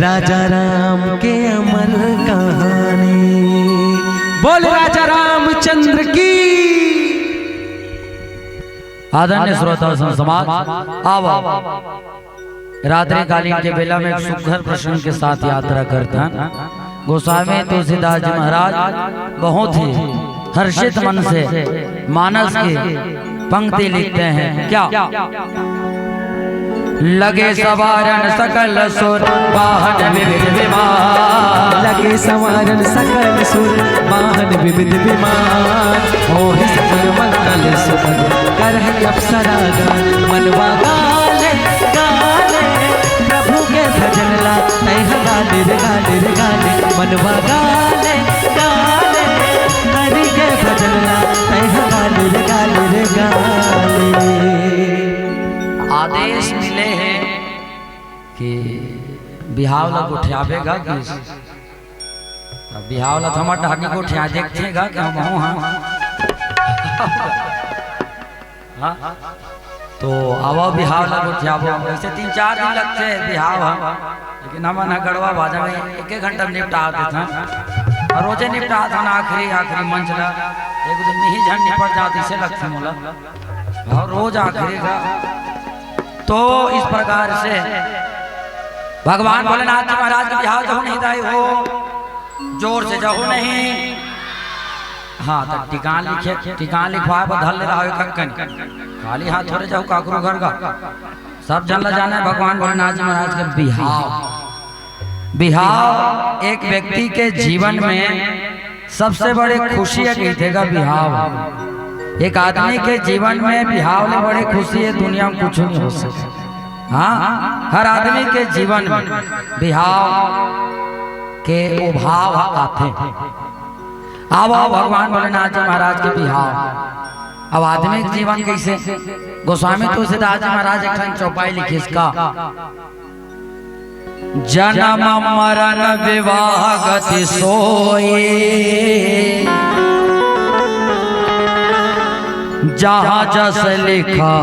राजा राम के अमर कहानी। बोल राजा रामचंद्र की। आदरणीय श्रोता संत समाज, आव, आव। रात्रिकालीन के बेला में एक सुघर प्रसंग के साथ यात्रा करथन। गोस्वामी तुलसीदास जी महाराज बहुत ही हर्षित मन से मानस की पंक्ति लिखते हैं। क्या? लगे संवारन सकल सुर, वाहन विविध विमान। लगे संवारन सकल सुर, वाहन विविध विमान। होहि सकल मंगल सुभग, करहि अप्सरा गान। मनवा गाले, गाले, प्रभु के भजन ला, तैं ह गाले रे, गाले रे, गाले। मनवा गाले, गाले, हरि के भजन ला, तैं ह गाले रे, गाले रे, गाले। आदेश मिले हे कि बिहाव ला गोठियाबे गा कि अब बिहाव ला थमा टहनी गोठिया देखथे गा कि हम हूँ, हाँ। हाँ? तो आवा बिहाव ला गोठियाबो। वैसे तीन चार दिन लगथे बिहाव ह, लेकिन हमन ह गड़वा बाजा में एक एक घंटा में निपटा देथन। अउ रोजे निपटाथन आखिरी, आखिरी मंच ला। एक दिन में ही झन निपट जात, इसे लगथे मोला। अउ रोज आखिरी का। तो इस प्रकार से भगवान भोलेनाथ जी महाराज के बिहाव जहू नहीं दाई हो, जोर से जहू नहीं। हाँ, तो टिकान लिखे, टिकान लिखवाए बर धर ले रहा हो एक कन। खाली हाथ थोड़े जाओ काकरो घर का। सब जन ला जाने भगवान भोलेनाथ जी महाराज के बिहाव। बिहाव एक व्यक्ति के जीवन में सबसे बड़े खुशी हे कहिथे गा बिहाव। एक आदमी के जीवन में बिहाव ले बड़े खुशी हे दुनिया में कुछ नहीं हो सके। हाँ, हर आदमी के जीवन में बिहाव के उभाव आथे। आवा भगवान भोलेनाथ जी महाराज के बिहाव। अब आदमी के जीवन कैसे? गोस्वामी तुलसीदास जी महाराज एक ठन चौपाई लिखिस का। जन्म मरण विवाह गति सोई, जहाँ जस लिखा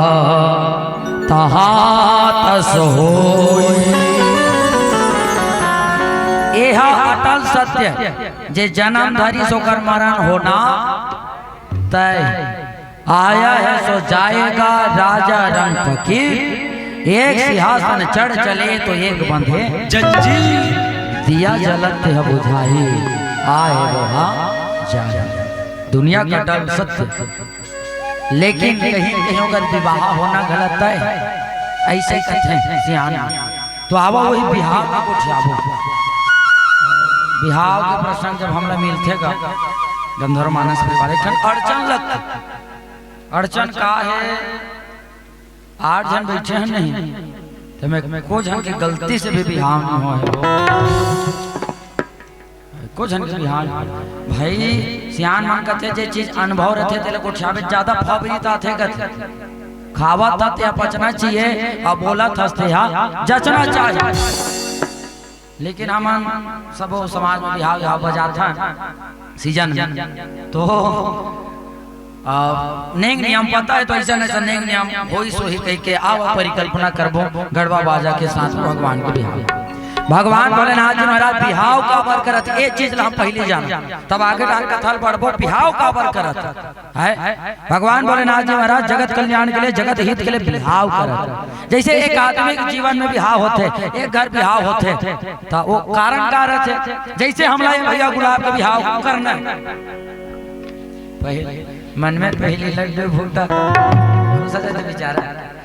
तहाँ तस होई। एहा अटल सत्य, जे जन्म धरिस ओकर मरण होना तय। आया है सो जाएगा, राजा रंग फकीर। एक सिंहासन चढ़ चले तो एक बंधे जंजीर। दिया जलत तेह बुझाही, आए वहाँ जाए। दुनिया का अटल सत्य। लेकिन कहीं कहीं अगर विवाह होना गलत है, ऐसे कथे सियान। तो आवा वही बिहाव ला गोठियाबो। बिहाव के प्रसंग जब हमला मिलथे गा, गंधर्व मानस में एक ठन अड़चन लग, अड़चन का हे, आठ झन बैठे हन नहीं, त मैं एको झन के गलती से भी बिहाव नहीं होय हे। एको झन के बिहाव नहीं। भाई, सियान मन कथे, जे चीज अनुभव रथे, तेला गोठियाबे, ज्यादा फबरी त आथे कथे। खावत त तेहा पचना चाहिए, अउ बोलत हस तेहा जचना चाहिए। लेकिन हमन सबो समाज में बिहाव, बिहाव बजाथन सीजन में, तो अब नेंग नियम पता है, तो ऐसा ऐसा नेंग नियम होई सोही कह के आवा परिकल्पना करबो, गड़वा बाजा के साथ भगवान के बिहाव। भगवान भोलेनाथ जी महाराज बिहाव काबर करत, ये चीज ला हम पहले जाना, तब आगे डाल कथा ल बढ़बो। बिहाव काबर करत है? भगवान भोलेनाथ जी महाराज जगत कल्याण के लिए, जगत हित के लिए बिहाव करत। जैसे एक आदमी के जीवन में बिहाव होथे, एक घर बिहाव होथे, त वो कारण का रहथे? जैसे हमला ये भैया गुलाब के बिहाव करना है, पहले मन में पहली लड्डू फूटा, दूसरा तो बेचारा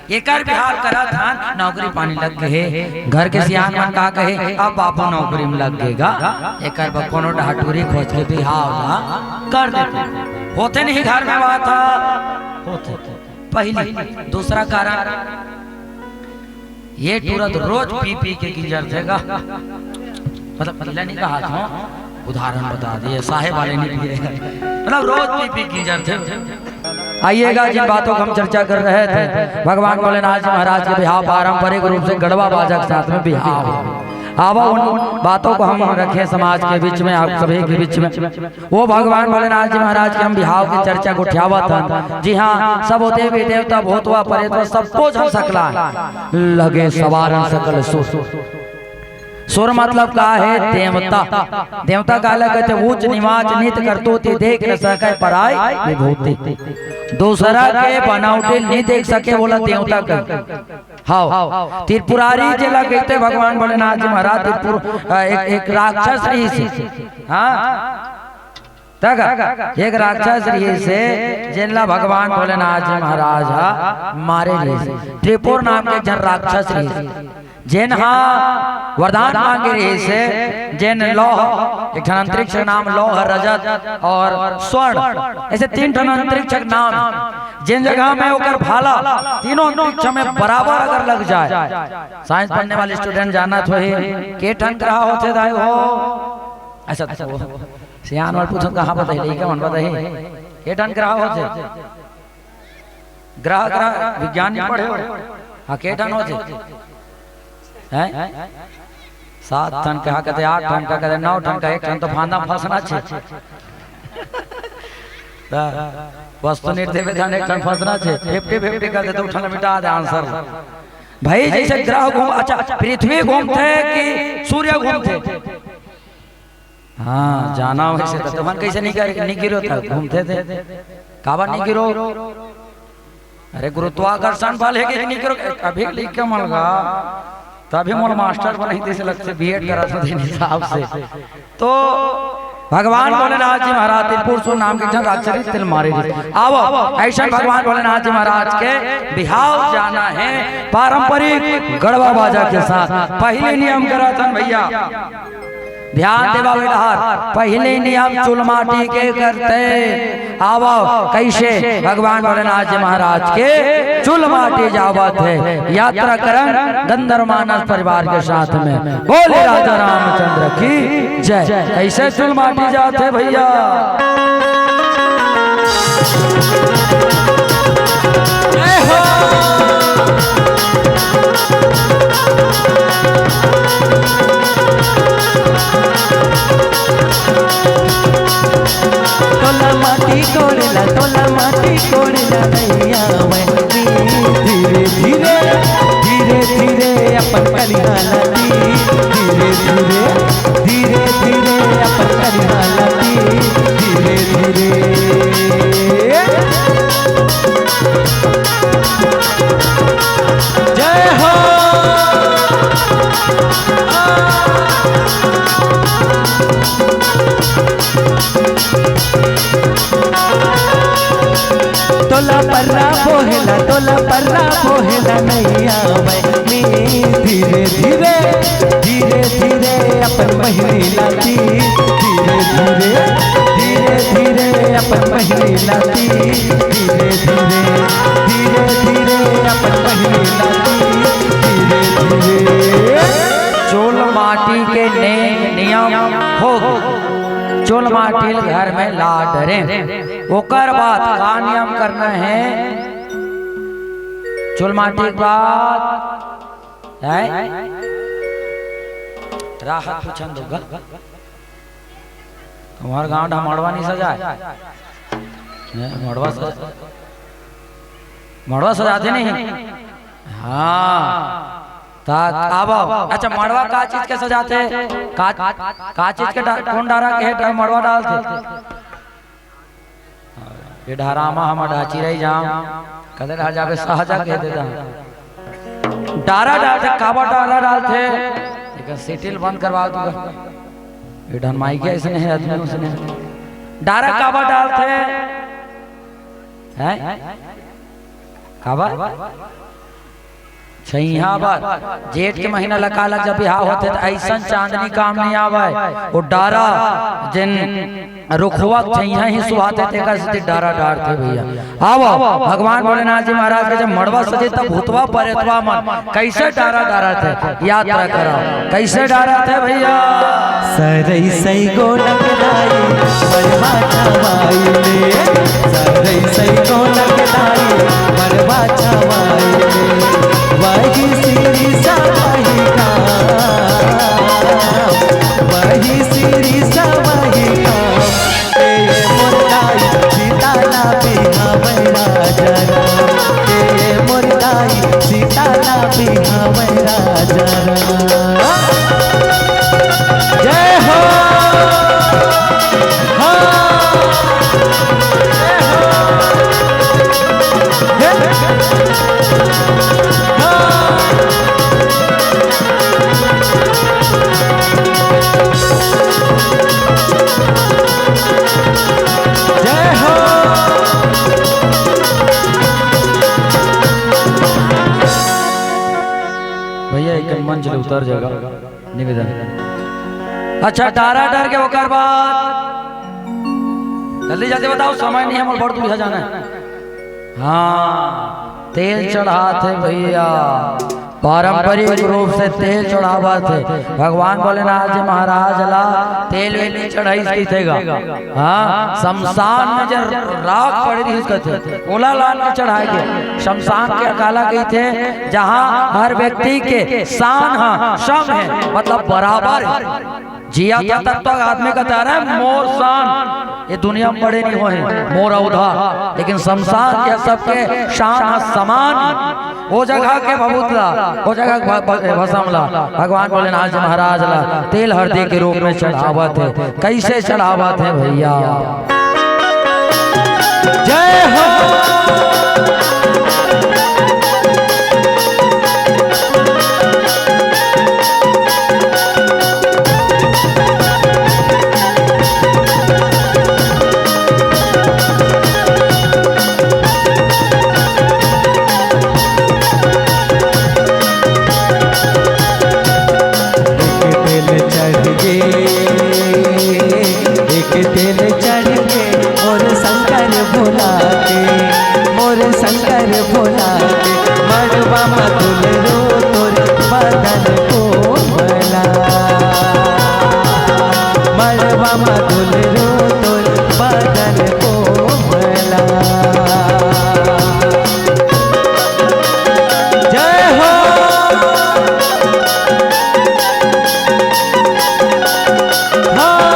एकर बिहाव करत हन, नौकरी पानी लग गे हे। घर के सियान मन का कहे, अब बाबू नौकरी में लग गे गा, एकर बर कोनो डहटूरी खोज के बिहाव ला कर देते। होथे नहीं घर में बात ह, होथे। पहली, दूसरा कारण, ये टूरा तो रोज पी पी के गिंजरथे गा। मतलब, पीला नहीं कहा था, उदाहरण बता दिए, साहेब वाले नहीं पिए। मतलब, रोज पी पी गिंजरथे। आइएगा, जिन बातों को हम चर्चा कर रहे थे, भगवान भोलेनाथ जी महाराज के बिहाव, पारंपरिक रूप से गड़वा बाजा के साथ में बिहाव। आवा उन बातों को हम रखें समाज के बीच में, आप सभी के बीच में। वो भगवान भोलेनाथ जी महाराज के हम बिहाव के चर्चा गोठियावत हन। जी हाँ, सब देवी देवता, भूतवा परेतवा, सबो झन सकला लगे सवारन सकल सुर। सुर मतलब का हे? देवता। देवता काला कथे? ऊंच निवाच नीत करतूती, देख न सके पराई विभूति। दूसरा के बनावटी नहीं देख सके, बोला देवता कथे। हाव, त्रिपुरारी जेला कहते भगवान भोलेनाथ जी महाराज, त्रिपुर, अ, एक, एक राक्षस रहिस। हाँ, तक एक राक्षस रहिस, जेनला भगवान भोलेनाथ जी महाराज हा मारे रहिस। त्रिपुर नाम के एक झन राक्षस रहिस, जेन हा वरदान मांगे रहिस, जेन लौह, एक ठन अंतरिक्ष के नाम लौह, रजत और स्वर्ण, ऐसे तीन ठन अंतरिक्ष के नाम, जेन जगह में ओकर भाला तीनों अंतरिक्ष में बराबर अगर लग जाए, साइंस पढ़ने वाले स्टूडेंट जानत होही, के ठन ग्रह होथे दाई हो? अच्छा, तो वो सियान वाले पूछो, कहाँ बताही, लइका मन बताही, के ठन ग्रह होथे? ग्रह, ग्रह विज्ञान नहीं पढ़े हो? हाँ, के ठन होथे? हैं? सात ठन कहा कहते, आठ ठन कहा कहते, नौ ठन कहा, एक ठन तो फांदा फंसना छे। त वस्तु निर्देवे ध्यान, एक ठन फंसना छे, फिफ्टी फिफ्टी कर दे, दो ठन मिटा दे आंसर। भाई, जैसे ग्रह घूम, अच्छा, पृथ्वी घूमथे कि सूर्य घूमथे? हाँ, जाना वैसे तो तुमन कैसे नहीं कर, नहीं गिरो था, घूमथे ते। काबर नहीं गिरो? अरे, गुरुत्वाकर्षण बल हे कि नहीं गिरो? अभी लिख के मन गा, तभी मोर मास्टर बनाई, जैसे लगते बीएड करा था तेन हिसाब से। तो भगवान भोलेनाथ जी महाराज त्रिपुर सो नाम के ठन राक्षस तेला मारे रहिस। आवो, ऐसन भगवान भोलेनाथ जी महाराज के बिहाव जाना हे पारंपरिक गड़वा बाजा के साथ। पहली नियम करत हन भैया, ध्यान देवा बेटहार, पहली नियम चूल माटी के करथे। आवो, कैसे भगवान भोलेनाथ जी महाराज के चूल माटी जावत हे। यात्रा करन गंधर्व मानस परिवार के साथ में। बोले राजा रामचंद्र की जय। कैसे चूल माटी जाथे भैया? जय हो। नइ आवय नींद। धीरे धीरे, धीरे धीरे अपन कनिहा ला दीन। धीरे धीरे, धीरे धीरे अपन कनिहा ला दीन। धीरे धीरे। जय हो। तोला पर्रा बोहेला, तोला पर्रा बोहेला नइ आवय नींद। धीरे धीरे, धीरे धीरे अपन बहिनी ला दीन। धीरे धीरे, धीरे धीरे अपन बहिनी ला दीन। धीरे धीरे, धीरे धीरे अपन बहिनी ला दीन। धीरे धीरे। चोल माटी के ने-, नियम हो, चोल माटी ल घर में ला डरे। ओकर बाद का नियम करना हे? चोल माटी के बाद, हैं? राहत पूछन दोगा। तुम्हर गांव डा मड़वा नइ सजाय? हैं, मड़वा सजा-, मड़वा सजाथे नहीं? हाँ। ता अब, अच्छा, मड़वा का चीज के सजाथे? का, का चीज के डा-, कोन डारा के हेठ मड़वा डालथे? ये डहरामा हम डाची रही जाम, कदे रह जाबे साजा कह देता। डारा डालथे, काबर डारा डालथे? एकर सेटिल बंद करवा दूंगा। ये डहन माई के ऐसे नहीं है, आदमी उसने। डारा काबर डालथे? हैं? काबर? छइहां बर, जेठ के महीना लगा लग जब बिहाव होथे, त अइसन चांदनी काम नइ आवय। वो डारा, जेन रुखवा छइहां ही सुहाथे, तेकर सेती डारा डारथे भैया। आवो, भगवान भोलेनाथ जी महाराज के जब मड़वा सजे, तब भूतवा परेतवा मन कइसे डारा डारथे, यात्रा करा, कइसे डारथे भैया। सरई सई गोलक दाई, मड़वा छवाई ले। सरई सई गोलक दाई, मड़वा छवाई ले। वही सिरी सवाही का, वही सिरी सवाही का। ए मोर दाई, सीता ला बिहावै राजा राम। ए मोर दाई, सीता ला बिहावै राजा राम। जय हो। हाँ। जय हो। हे। हाँ। जय हो। भैया, एक मंच ले उतर जाएगा। निवेदन। अच्छा, डारा डार के ओकर बाद जल्दी जल्दी बताओ, समय नहीं है, मोर बड़ दूरिहा जाना है। हाँ, तेल चढ़ाथे भैया, पारंपरिक रूप से तेल चढ़ावत हे। भगवान भोलेनाथ जी महाराज ला तेल वेल नहीं चढ़ाइस कहिथे गा। हाँ, शमशान में जे राख पड़े रहिस कथे, ओला लान के चढ़ाए के। शमशान के काला कहिथे, जहाँ हर व्यक्ति के शान ह सम हे, मतलब बराबर हे। जिया था तब तक आदमी कहता रहे, "मोर शान ये दुनिया में बड़े नहीं होए, मोर अवधा।" लेकिन शमशान के सबके शान ह समान। वो जगह के भभूत ला, वो जगह के भ-, भ-, भसम ला, भगवान भोलेनाथ जी महाराज ला तेल हरदी के रूप में चढ़ावत हे। कैसे चढ़ावत हे भैया? जय हो। एक तेल चढ़ गे, एक तेल चढ़ गे, मोर शंकर भोला के, मोर शंकर भोला के। मड़वा म दुलरू तोर बदन कोमला, मड़वा म दुलरू तोर बदन कोमला। जय हो। हाँ।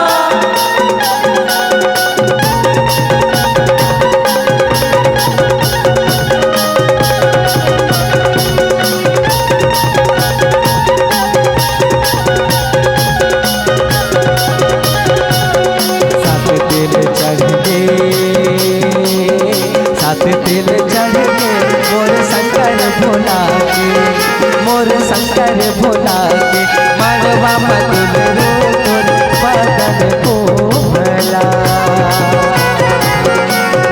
भोला के मड़वा म दुलरो तोर बदन कोमला।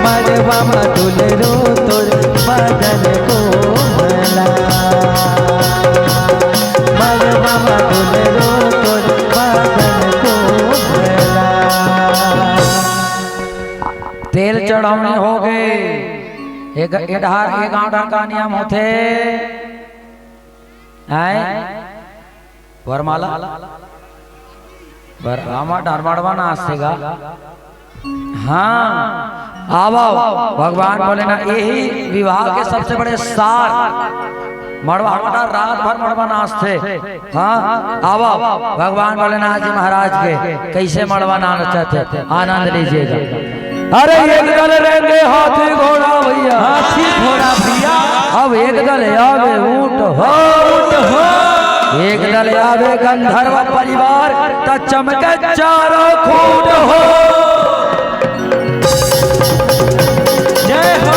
मड़वा म दुलरो तोर बदन कोमला। मड़वा म दुलरो तोर बदन कोमला। तेल चढ़ौनी हो गए। एक, एक डहार, एक आंटा का नियम होथे। आय? वरमाला? बर-, आमा डरमड़वा नाचथे गा। हाँ, आवा, भगवान भोलेनाथ, यही विवाह के सबसे बड़े सार। मड़वा, हमारा रात भर मड़वा नाचथे। हाँ, आवा, भगवान भोलेनाथ जी महाराज के कैसे मड़वा नाचथे, आनंद लीजिएगा। अरे एक दल रेंगे हाथी घोड़ा भैया। हाथी घोड़ा भैया। अब एक दल आवे ऊंट हो। ऊंट हो। एक दल आवे गंधर्व परिवार, त चमके चारों खूंट हो। जय हो।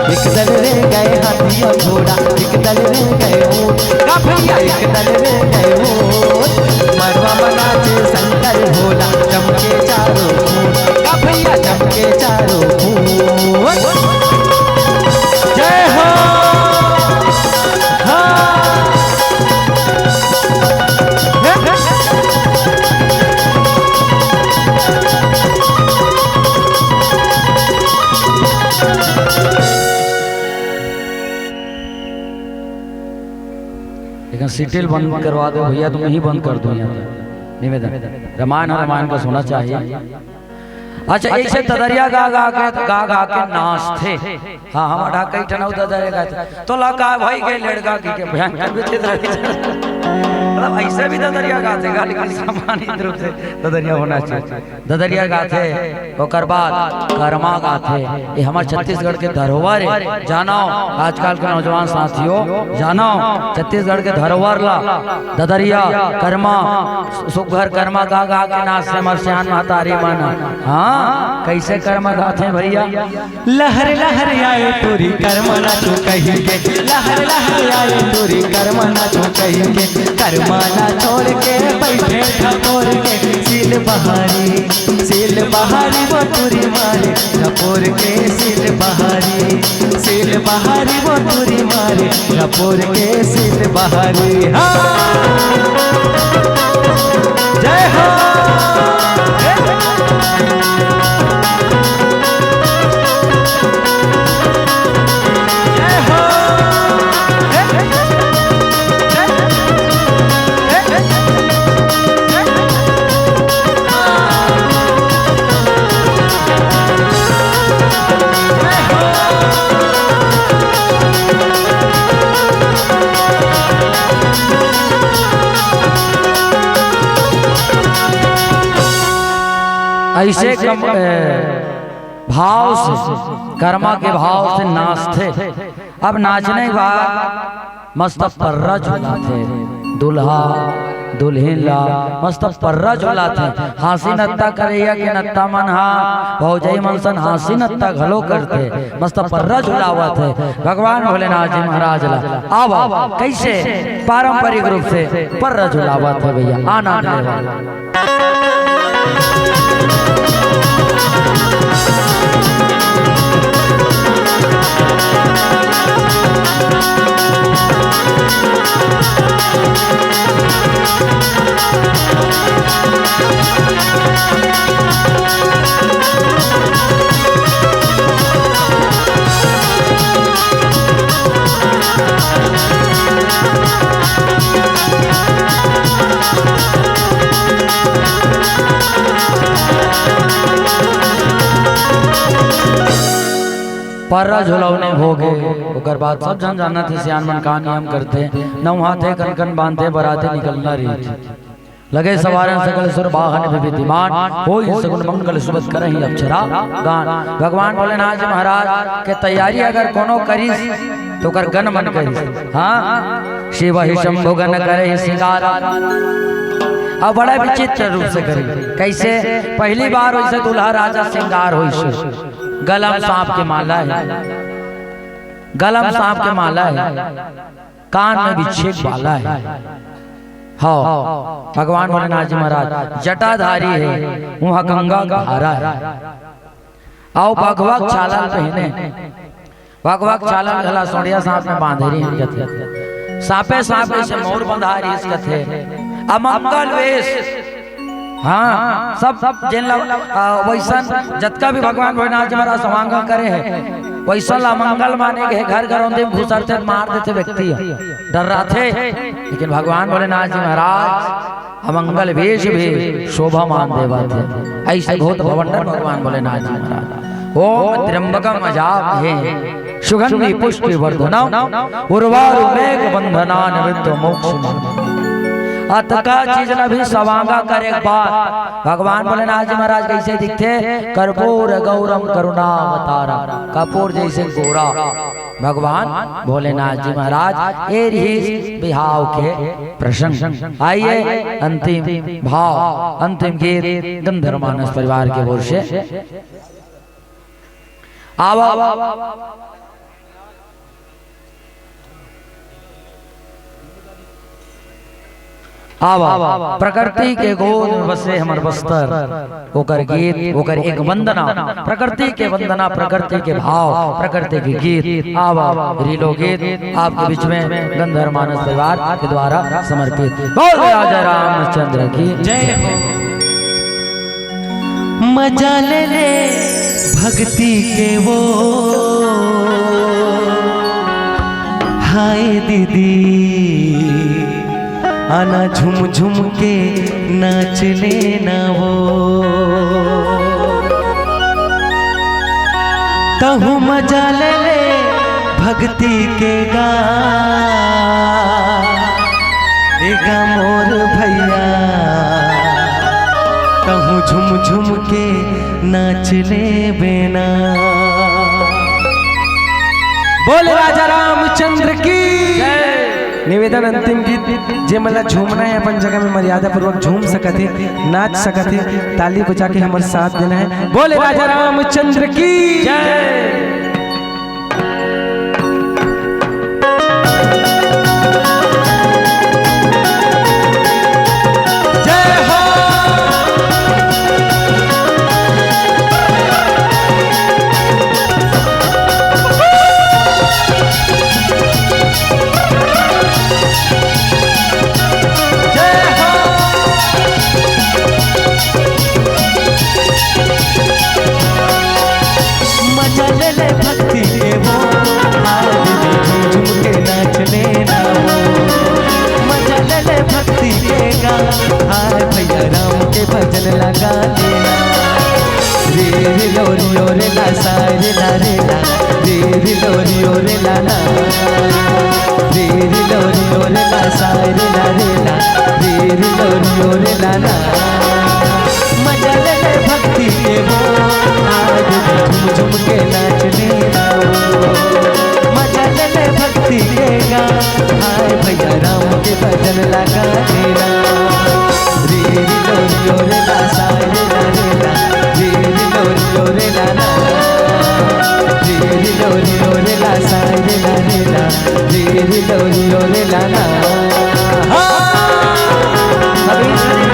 एक दल रे गए हाथी और घोड़ा, एक दल रे गए ऊंट। का भैया, एक दल रे गए ऊंट। मड़वा म नाचे शंकर भोला, चमके चारों खूंट। का भैया, चमके चारों खूंट। जय हो। हाँ। लेकिन सीटी ल बंद करवा दो भैया, तुम ही बंद कर दो यहाँ पे। निवेदन, रामायण है, रामायण का सुनना चाहिए। अच्छा, ऐसे ददरिया गा गा के, गा गा के नाचथे। हाँ, हम ढाका ही ठनऊ ददरिया गाथे। तो ला का भाई के लड़का की के बयान कर बेचे ददरिया। मतलब, ऐसे भी ददरिया गाथे गा, लेकिन सम्मानित रूप से ददरिया होना चाहिए। ददरिया गाथे, ओकर बाद करमा गाथे। ये हमर छत्तीसगढ़ के धरोहर हे। जानो, आजकल के नौजवान साथियों, जानो, छत्तीसगढ़ के धरोहर ला, ददरिया, करमा, सुघर करमा गा गा के नाचथे हमर सियान महतारी मन। हाँ, कैसे करमा गाथे भैया? लहर लहर आए टूरी करमा नाचो कहि के, लहर लहर आए टूरी करमा नाचो कहि के, करमा ला छोड़ के बैठे ठपोर के। सील बहारी, सील बहारी वो टूरी मारे ठपोर के। सील बहारी, सील बहारी वो टूरी मारे ठपोर के। सील बहारी, हाँ। जय हो। ऐसे कम, ए, भाव से, करमा के भाव से नाचथे। अब नाचने के बाद मस्त पर्रा झुलाथे, दूल्हा दुल्हिन ला मस्त पर्रा झुलाथे। हांसी नत्ता करइया के नत्ता मन हा भौजई मन सन हांसी नत्ता घलो करथे, मस्त पर्रा झुलावत हे भगवान भोलेनाथ जी महाराज ला। आवा, कैसे पारंपरिक रूप से पर्रा झुलावत हे भैया, आनंद लेवा। पर्रा झुलौनी होगे, ओकर बाद सब झन जानत हे, सियान मन का नियम करथे, नउहाथे, कनकन बांधथे, बराती निकलना रहिथे। लगे सवारन सकल सुर बाहन विविध विमान, होई सगुन मंगल सुबह करही अक्षरा गान। भगवान भोलेनाथ जी महाराज के तैयारी अगर कोनो करिस, त ओकर गन मन करिस, हाँ, शिव ही शंभु गन करहिं सिंगारा। अब बड़ा विचित्र रूप से करिस। कइसे? पहिली बार वइसे दूल्हा राजा सिंगार होइस। गला म सांप के माला हे, गला म सांप के माला हे, कान म बिच्छू के बाला हे। हव, भगवान भोलेनाथ जी महाराज जटाधारी हे, उहाँ गंगा के धारा हे। अउ भगवा के छाला ल पहिने, भगवा के छाला ल घला सोंड़िया सांप म बांधे रिहिस कथे। सांपे सांप जइसे मोर बंधाय रिहिस कथे। अमंगल वेश, हाँ, सब जेन ला, अ, वइसन जतका भी भगवान भोलेनाथ जी महाराज सवांग करे हे, वइसन ला अमंगल माने गे हे। घर घरोंदे म घुसरथे त मार देथे व्यक्ति ह, डर्राथे। लेकिन भगवान भोलेनाथ जी महाराज अमंगल वेश भी शोभामान देवत हे। अइसे बहुत भवंडर भगवान भोलेनाथ जी महाराज। ओम त्र्यंबकम यजामहे सुगंधि पुष्टि वर्धनम उर्वारुकमेघ बंधनान मृत्यु मोक्ष। अतका चीज ला भी सवांगा करे के बाद भगवान भोलेनाथ जी महाराज कइसे दिखथे? कर्पूर गौरम करुणावतारम, कपूर जइसे गोरा भगवान भोलेनाथ जी महाराज। ए रिहिस बिहाव के प्रसंग। आइए, अंतिम भाव, अंतिम गीत गंधर्व मानस परिवार के ओर से। आवा, आवा, प्रकृति के गोद में बसे हमर बस्तर, ओकर गीत, ओकर एक वंदना, प्रकृति के वंदना, प्रकृति के भाव, प्रकृति के गीत। आवा, रीलो गीत आपके बीच में गंधर्व मानस परिवार के द्वारा समर्पित। बोल राजा रामचंद्र की जय हो। मजा ले ले भक्ति के वो, हाय दीदी, आना झूम झूम के नाच लेना वो। तहु मजा ले ले भक्ति के गा, ए गा मोर भैया, तहु झूम झूम के नाच लेबे ना। बोल राजा रामचंद्र की जय। निवेदन, अंतिम गीत, जे मन ला झूमना हे, अपन जगह में मर्यादा पूर्वक झूम सकत हे, नाच सकत हे, ताली बजा के हमर साथ देना हे। बोल राजा रामचंद्र की जय। जय हो। जय हो। मजा ले ले भक्ति के वो, हाय दीदी झूम झूम के नाच लेना वो। मजा ले ले भक्ति के गा, हाय भैया राम के भजन लगा लेना। रे रे लो रे ओ रे ला, साय रे ला रे ला। रे रे लो रे ओ रे ला ना। रे रे लो रे ओ रे ला, साय रे ला रे ला। रे रे लो रे ओ रे ला ना। मजा ले ले भक्ति के वो, आज भी झूम झूम के नाच लेना वो। मजा ले ले भक्ति के गा, हाय भैया राम के भजन लगा लेना। रे रे लो रे ओ रे ला, साय रे ला रे ला। रे रे लो रे ओ रे ला ना। रे रे लो रे ओ रे ला, साय रे ला रे ला। रे रे लो रे ओ रे ला ना। हाँ। सभी श्री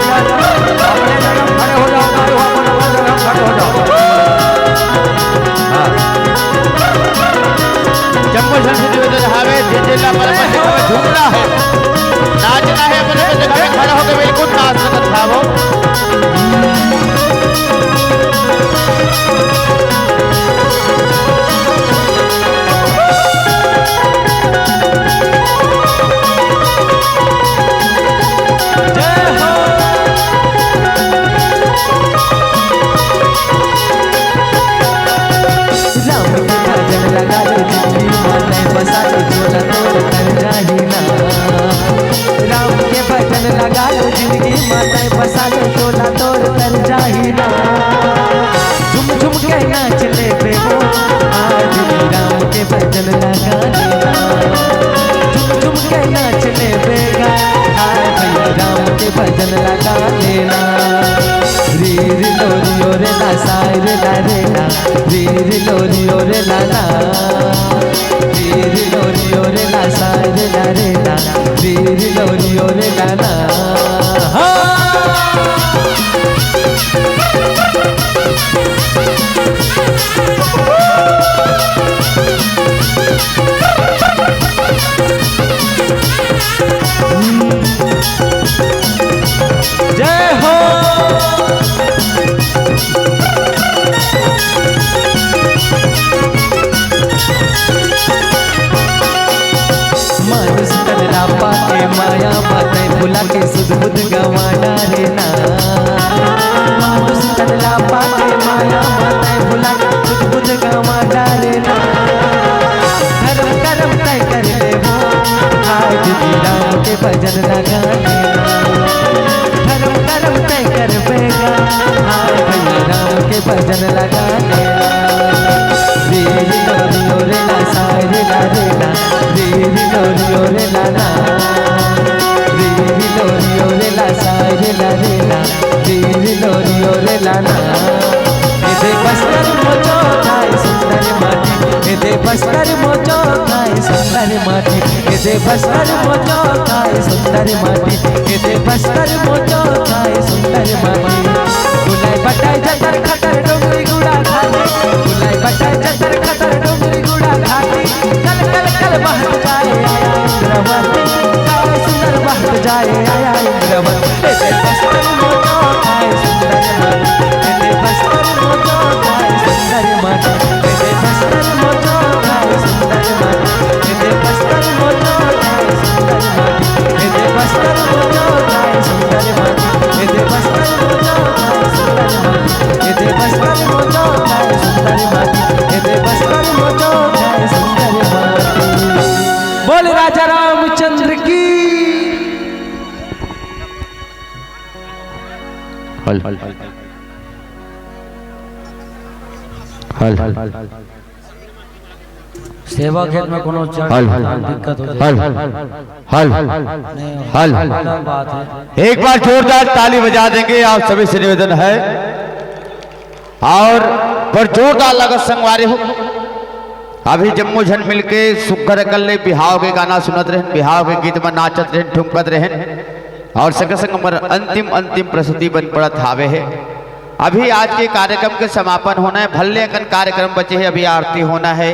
अपने जगह खड़े हो जाओ, खड़े हो जाओ, अपने जगह खड़े हो जाओ। हाँ। जम्मू संस्कृति में तो हावे, जे जे ला पर अपन जगह में झूमना है, नाचना है, अपने जगह में खड़ा होकर बिल्कुल नाच सकत था वो। जय हो। राम के भजन लगा लो जिंदगी मा, तैं बसा लो झोला तोर कर जाही ना। राम के भजन लगा लो जिंदगी मा, तैं बसा लो झोला तोर कर जाही ना। झुम झुम के नाच लेबे वो, आज भी राम के भजन लगा लेना। रे लोरी ओ रे लाला, रे रे लोरी ओ रे ला, साय रे ला रे ला, रे रे लोरी ओ रे लाला। हाँ। जय हो। मानुष तन ला पाके माया म तैं भुला के सुध बुध गंवा डारे ना। मानुष तन ला पाके माया म तैं भुला के सुध बुध गंवा डारे ना। धर्म करम तैं कर लेबो, हाय दीदी राम के भजन लगा लेना। धर्म करम तैं करबे गा, हाय भैया राम के भजन लगा लेना। रे रे लोरी ओ रे ला, साय रे ला रे ला, रे रे लोरी ओ रे ला ना। रे रे लोरी ओ रे ला, साय रे ला रे ला, रे रे लोरी ओ रे ला ना। ए दे बस्तर मोचो थाय सुंदर माटी, ए दे बस्तर मोचो थाय सुंदर माटी, ए दे बस्तर मोचो थाय सुंदर माटी, ए दे बस्तर मोचो थाय सुंदर माटी। बुलाय बटाय जतर खतर डोंगरी गुड़ा घाटी, बुलाय बटाय जतर खतर डोंगरी गुड़ा घाटी। कल कल कल बहत जाए आया इंद्रवती, काय सुंदर बहत जाए आया इंद्रवती। ए दे बस्तर मोचो थाय सुंदर माटी, ए दे बस्तर मोचो थाय सुंदर माटी, ए दे बस्तर मोचो थाय सुंदर माटी, ए दे बस्तर मोचो थाय सुंदर माटी, ए दे बस्तर मोचो थाय सुंदर माटी, ए दे बस्तर मोचो थाय सुंदर माटी, ए दे बस्तर मोचो थाय सुंदर माटी, ए दे बस्तर मोचो थाय सुंदर माटी। बोल राजा रामचंद्र की। हल हल हल। सेवा खेत में कोनो चढ़ हल हल। दिक्कत हो जाए। हल हल। नहीं, हल हल। अलग बात है। एक बार जोरदार ताली बजा देंगे, आप सभी से निवेदन है। और पर जोरदार लगत संगवारी हो। अभी जम्मो झन मिलके सुग्घर अकन ले बिहाव के गाना सुनत रहेन, बिहाव के गीत में नाचत रहेन, ठुमकत रहेन। और संगे संग हमर अंतिम, अंतिम प्रस्तुति बन पड़त हावे हे। अभी आज के कार्यक्रम के समापन होना है, भल्ले अकन कार्यक्रम बचे हे, अभी आरती होना है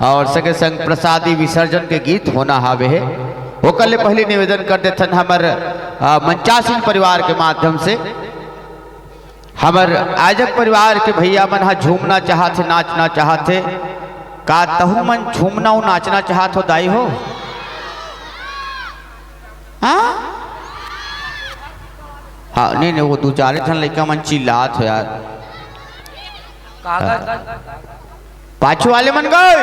और संगे संग प्रसादी विसर्जन के गीत होना हावे हे। ओकर ले पहले निवेदन कर देथन हमर, अ, मंचासीन परिवार के माध्यम से, हमर आयोजक परिवार के भैया मन ह झूमना चाहत हे, नाचना चाहत हे। का तहू मन झूमना अउ नाचना चाहत हो दाई हो? हाँ? हाँ, नहीं, नहीं, वो दू चार ठन लइका मन चिल्लात हो यार। कागज। पाछू वाले मन गए।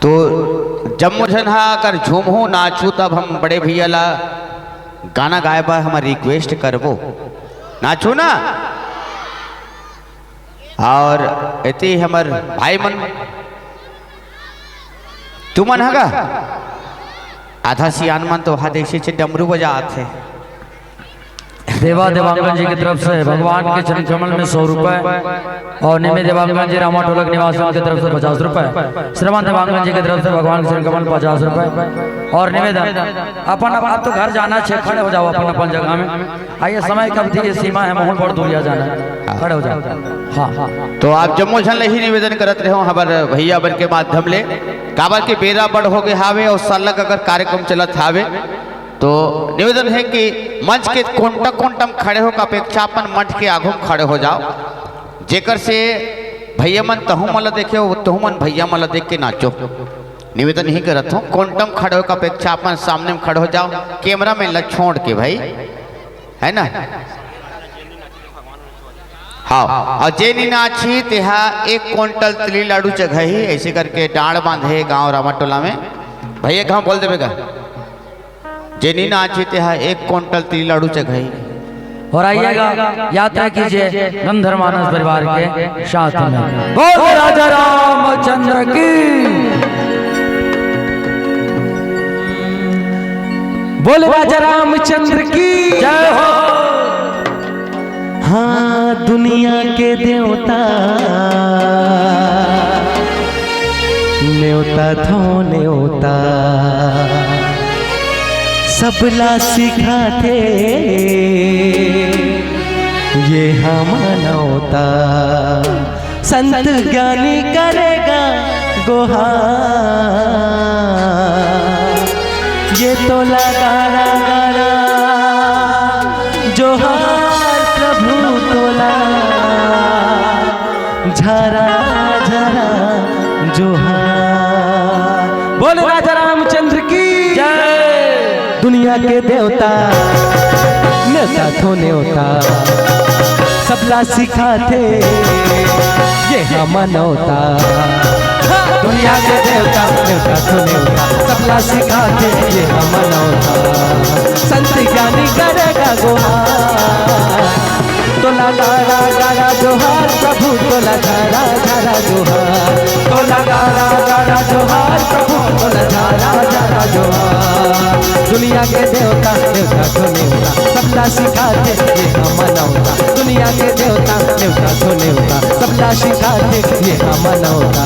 तो जम्मो झन हा अगर झूमहू, नाचू, तब हम बड़े भैया ला गाना गाए बर हमर request करबो। नाचू ना। और एती हमर भाई मन, तुमन ह गा? आधा सियान मन तो हा देखे छे डमरू बजात हे। देवा देवांगन जी की तरफ से भगवान के चरण कमल में सौ रुपए और निमे देवांगन जी रामा टोलक निवासन की तरफ से पचास रुपए, श्रवण देवांगन जी की तरफ से भगवान के चरण कमल पचास रुपए और निवेदन अपन, अब आप तो घर जाना छे, खड़े हो जाओ अपन अपन जगह में। आइए, समय की अवधि ये सीमा है, माहौल बहुत दूरिया जाना है, खड़े हो जाओ। हाँ, हाँ। तो आप जम्मो झन ले ही निवेदन करत रहो हमर भैया बन के माध्यम ले, काबर के बेरा बड़ हो गए हावे और सलग अगर कार्यक्रम चलत हावे तो निवेदन है कि मंच के कोंटा कोंटा में खड़े हो के अपेक्षा अपन मंच के आगू में खड़े हो जाओ, जेकर से भैया मन तहू मन ला देखे, तहू मन भैया मन ला देख के नाचो। निवेदन ही करत हूँ, कोंटा में खड़े हो के अपेक्षा अपन सामने में खड़े हो जाओ, कैमरा मैन ला छोड़ के भाई, है ना? हाँ, और जे नी नाची तेहा एक कुंटल तिली लाडू चघही, ऐसे करके डांड़ बांधे गांव रामाटोला में। भैया कहाँ बोल देबे गा? जे नी नाची तेहा एक कुंटल तिली लाडू चघही। और आइएगा, यात्रा कीजिए गंधर्व मानस परिवार के साथ में। बोल राजा रामचंद्र की। बोल राजा रामचंद्र की जय हो। हाँ, दुनिया के देवता, नेवता थो नेवता, सबला सिखाथे ये हा मानवता। संत ज्ञानी करेगा गुहार, ये तोला गाड़ा गाड़ा जोहार प्रभु तोला, झरा झरा जोहार। बोल राजा रामचंद्र की जय। दुनिया के देवता, नेवता थो नेवता, सबला सिखाथे ये हा मानवता। दुनिया के देवता, नेवता थो नेवता, सबला सिखाथे ये हा मानवता। संत ज्ञानी करेगा गुहार, तोला गाड़ा गाड़ा जोहार प्रभु, तोला झरा झरा जोहार, तोला गाड़ा गाड़ा जोहार प्रभु, तोला झरा झरा जोहार। दुनिया के देवता, नेवता थो नेवता, सबला सिखाथे ये हा मानवता। दुनिया के देवता, नेवता थो नेवता, सबला सिखाथे ये हा मानवता।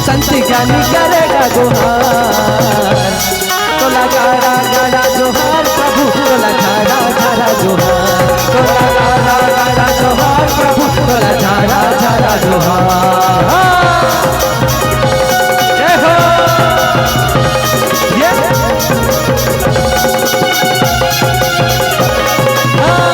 संत ज्ञानी करेगा गुहार, तोला गाड़ा गाड़ा जोहार प्रभु, तोला झरा झरा जोहार, तोला गाड़ा गाड़ा जोहार प्रभु, तोला झरा झरा जोहार। हाँ। जय हो। ये। हाँ।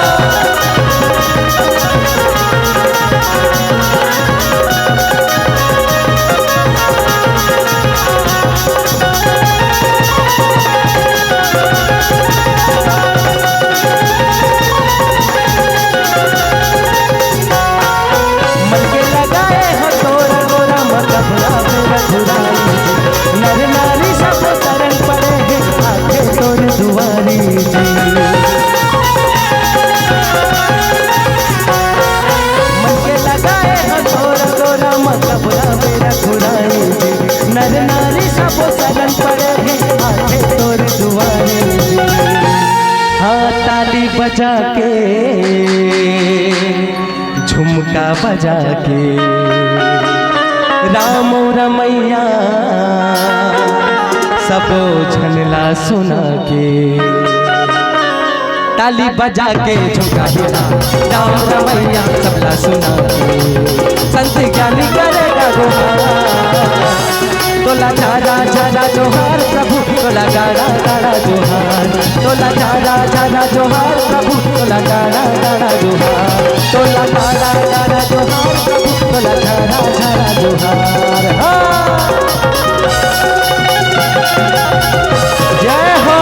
मन के लगाए हो तोरा गोरा म कपड़ा में रघुराई जी। नर नारी सब शरण पड़े हे, आके तोर दुआरी जी। मन के लगाए हो तोरा गोरा म कपड़ा में रघुराई जी। नर नारी सब शरण पड़े हे, आके तोर दुआरी जी। हाँ, ताली बजा के, झुमका बजा के, राम रमैया सबो झन ला सुना के। ताली बजा के झुमका हिला, राम रमैया सबला सुना के। संत ज्ञानी करेगा गुहार, तोला झरा झरा जोहार प्रभु, तोला गाड़ा गाड़ा जोहार, तोला झरा झरा जोहार प्रभु, तोला गाड़ा गाड़ा जोहार, तोला गाड़ा गाड़ा जोहार प्रभु, तोला झरा झरा जोहार। हाँ। जय हो।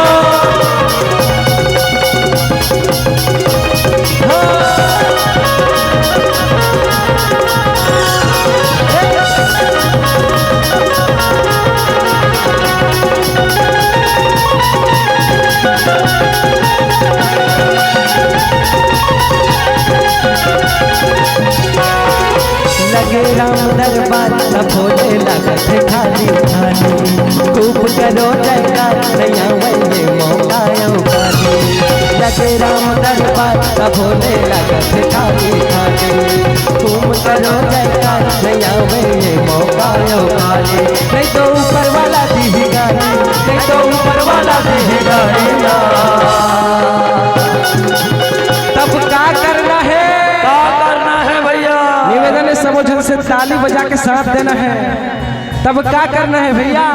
लगे राम दरबार, त भोले लागत हे खाली खाली। खूब करो जयकार, नइ आवय ये मौका अउ खाली। लगे राम दरबार, त भोले लागत हे खाली खाली। खूब करो जयकार, नइ आवय ये मौका अउ खाली। नहीं तो ऊपर वाला दीही गाली, नहीं तो ऊपर वाला दीही गाली ना। तब का करना है? का करना है भैया? निवेदन है, सबो झन से ताली बजा के साथ देना है। तब का करना है भैया?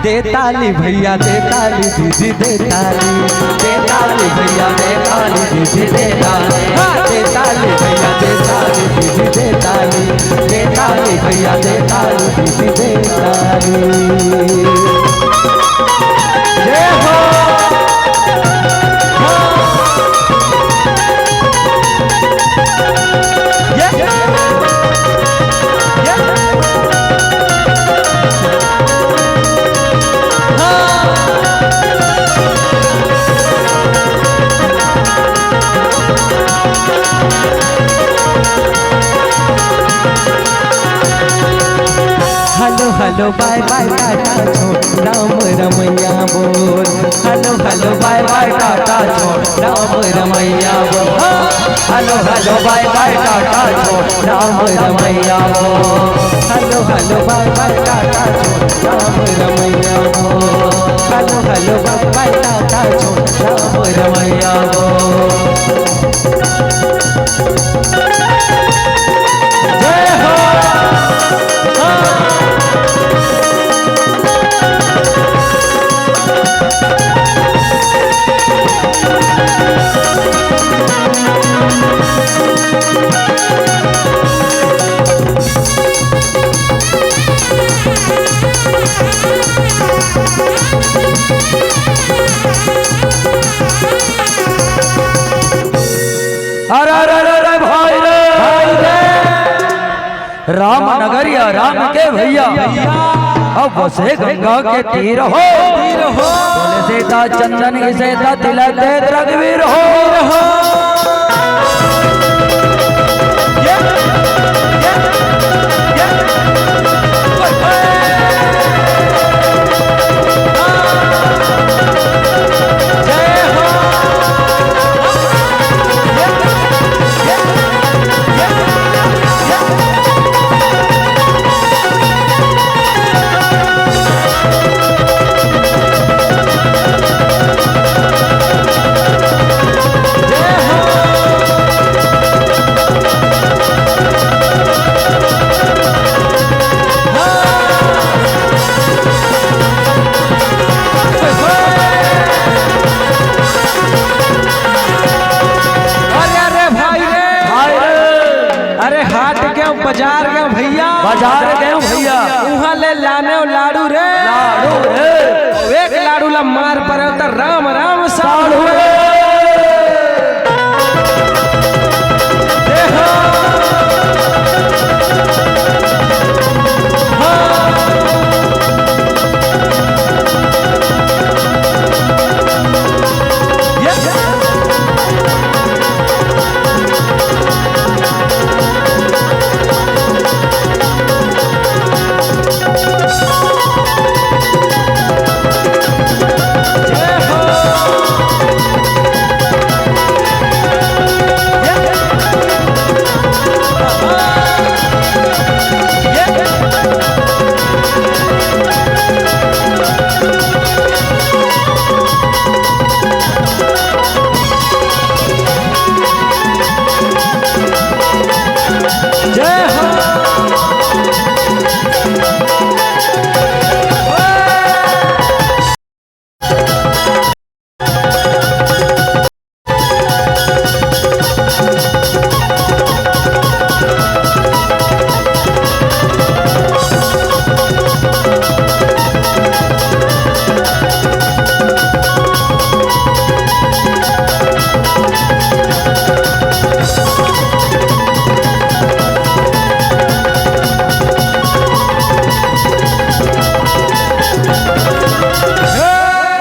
दे ताली भैया, दे ताली दीदी, दे ताली। दे ताली भैया, दे ताली दीदी, दे ताली। हाँ, दे ताली भैया, दे ताली दीदी, दे ताली। दे ताली भैया, दे ताली दीदी, दे ताली। जय हो। Hello, hello. हेलो बाय बाय टाटा छोड़, राम रमैया बोल। हेलो हेलो बाय बाय टाटा छोड़, राम रमैया बोल। हाँ। हेलो हेलो बाय बाय टाटा छोड़, राम रमैया बोल। हेलो हेलो बाय बाय टाटा छोड़, राम रमैया बोल। हेलो हेलो बाय बाय टाटा छोड़, राम रमैया बोल। जय हो। अरे, अरे, अरे, अरे, भाई रे, भाई रे। राम नगरिया राम के भैया, अब बसे गंगा के तीर हो। तीर हो। बोले सीता चंदन की सीता तिलक देत रघुवीर हो। अरे, अरे भाई रे। भाई रे। अरे हाट गए, बाजार गए भैया। बाजार गए भैया। उहाँ ले लाने लाडू रे। लाडू रे। एक लाडू ला मार परे त राम राम साडू रे।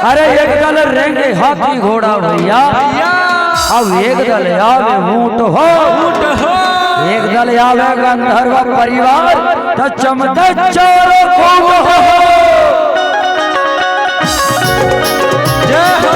अरे एक दल रेंगे हाथी घोड़ा भैया, अब एक दल आवे ऊंट हो। ऊंट हो। एक दल आवे गंधर्व परिवार, त चमके चारों कूट हो। जय हो।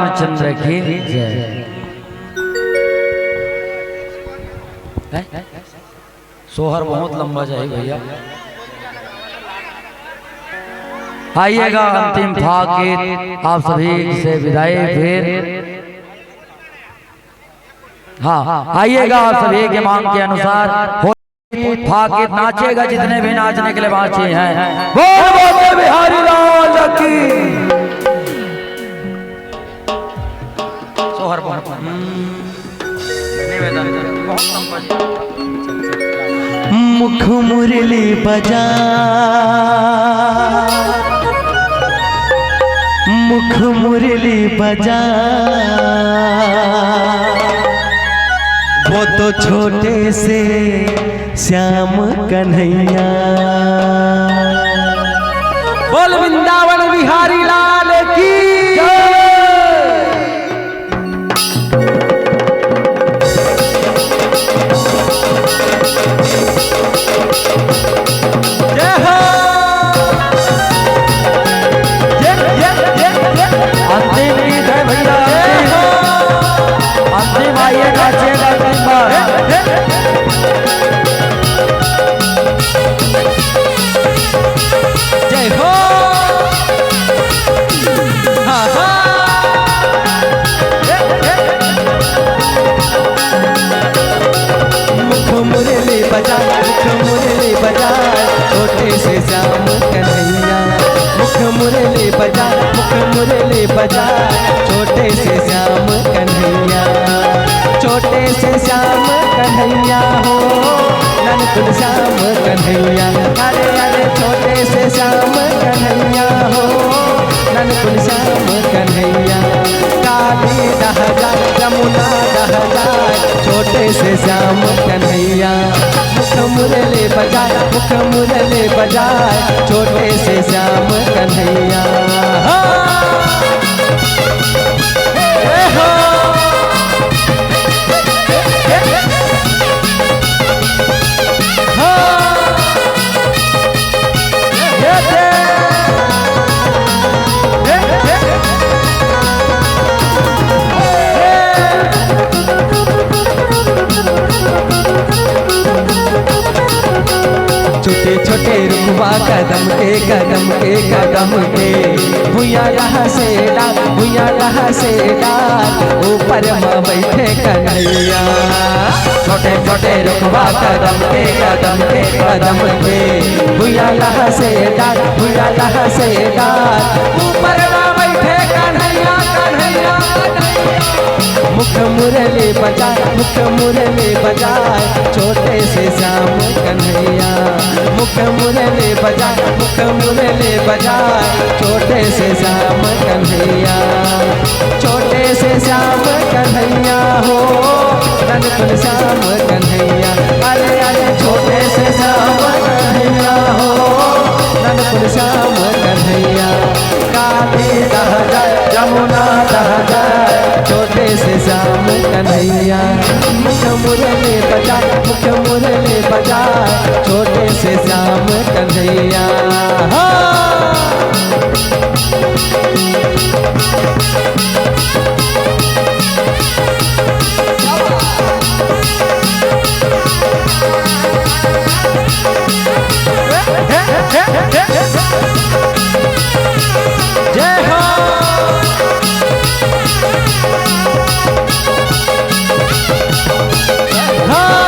चंद्र की जय। हैं? सोहर बहुत लंबा जाही भैया। आइएगा अंतिम फाग गीत, आप सभी से विदाई फिर। हाँ, आइएगा आप सभी के मांग के अनुसार हो-, फाग गीत नाचेगा, जितने भी नाचने के लिए बाँचे हैं। बोल बोलते बिहारी लाल की। सोहर बहुत। मुख मुरली बजा, मुख मुरली बजा, वो तो छोटे से श्याम कन्हैया। बोल वृंदावन बिहारी लाल की जय। जय हो। जय, जय, जय, जय। अंतिम गीत है भैया। जय हो। अंतिम आइए, नाचिएगा अंतिम बार। जय हो। हाँ, हाँ। मुख मुरली बजा, मुख मुरली बजा, छोटे से श्याम कन्हैया। मुख मुरली बजा, मुख मुरली बजा, छोटे से श्याम कन्हैया। छोटे से श्याम कन्हैया हो, ननकुन श्याम कन्हैया। अरे, अरे, छोटे से श्याम कन्हैया हो, ननकुन श्याम कन्हैया। काली दह जाए, जमुना दह जाए, छोटे से श्याम कन्हैया। मुख मुरली बजा, मुख मुरली बजा, छोटे से श्याम कन्हैया। हाँ। ए हो। हाँ। छोटे छोटे रुखवा कदम के, कदम के, कदम के, भुइयां लहसे डार, भुइयां लहसे डार, ऊपर म बइठे कन्हैया। छोटे छोटे रुखवा कदम के, कदम के, कदम के, भुइयां लहसे डार, भुइयां लहसे डार, ऊपर म बइठे कन्हैया, कन्हैया, कन्हैया। मुख मुरली बजा, मुख मुरली बजा, छोटे से श्याम कन्हैया। मुख मुरली बजा, मुख मुरली बजा, छोटे से श्याम कन्हैया। छोटे से श्याम कन्हैया हो, ननकुन श्याम कन्हैया। अरे, अरे, छोटे से श्याम कन्हैया हो, ननकुन श्याम कन्हैया। काली दह जाए, जमुना दह जाए, छोटे से श्याम कन्हैया। मुख मुरली बजा, मुख मुरली बजा, छोटे से श्याम कन्हैया। हाँ। जय हो। हाँ।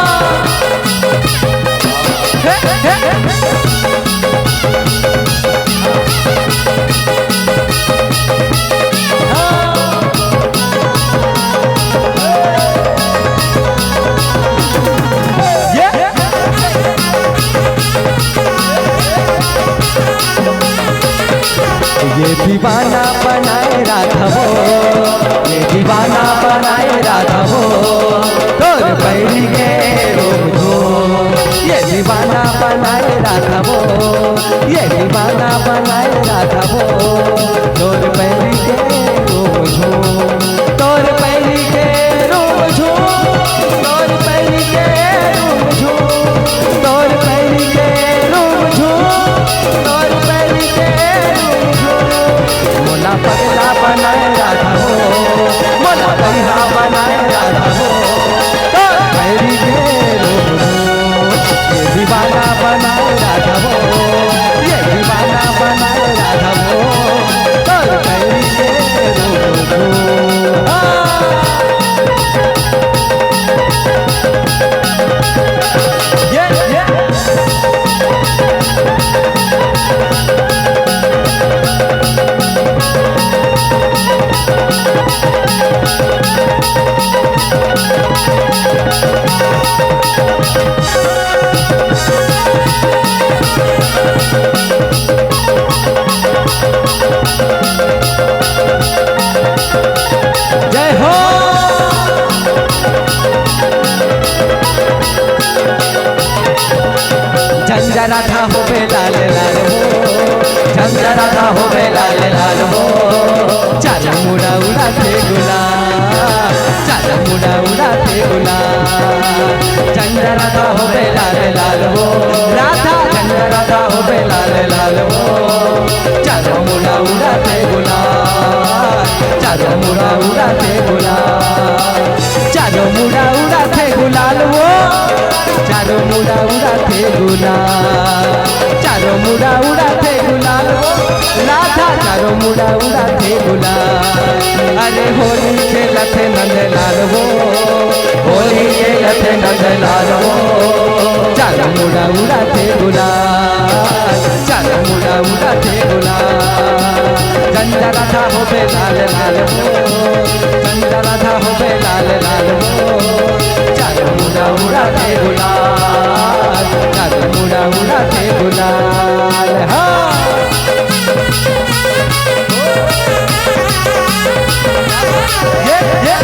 ये दीवाना बनाए राधा वो, ये दीवाना बनाए राधा वो, तोर पैरी के रोग धो। ये दीवाना बनाए राधा वो, ये दीवाना बनाए राधा वो, तोर पैरी के रोग झो। तोर पैरी के रूप झूम, तोर पैरी के रूप झूम, तोर पैरी के रूप झूम, तोर पैरी के रूप झूम। मोला पगला बनाए राधा हो, होबे लाल लाल हो, झंडा राधा होबे लाल लाल हो। चारों मुड़ा उड़ाथे गुलाल, चारों मुड़ा उड़ाथे गुलाल। झंडा राधा होबे लाल लाल हो, राधा झंडा राधा होबे लाल लाल हो। चारों मुड़ा उड़ाथे गुलाल, चारों मुड़ा उड़ाथे गुलाल। चारों मुड़ा उड़ाथे गुलाल वो, चारों मुड़ा उड़ाथे गुलाल। चारों मुड़ा उड़ाथे गुलाल वो, राधा चारों मुड़ा उड़ाथे गुलाल। अरे होली खेलथे नंदलाल वो, होली खेलथे नंदलाल वो। चारों मुड़ा उड़ाथे गुलाल, चारों मुड़ा उड़ाथे गुलाल। झंडा राधा होबे लाल लाल हो, झंडा राधा होबे लाल लाल हो। चारों मुड़ा उड़ाथे गुलाल, चारों मुड़ा उड़ाथे गुलाल। हाँ। ये, ये।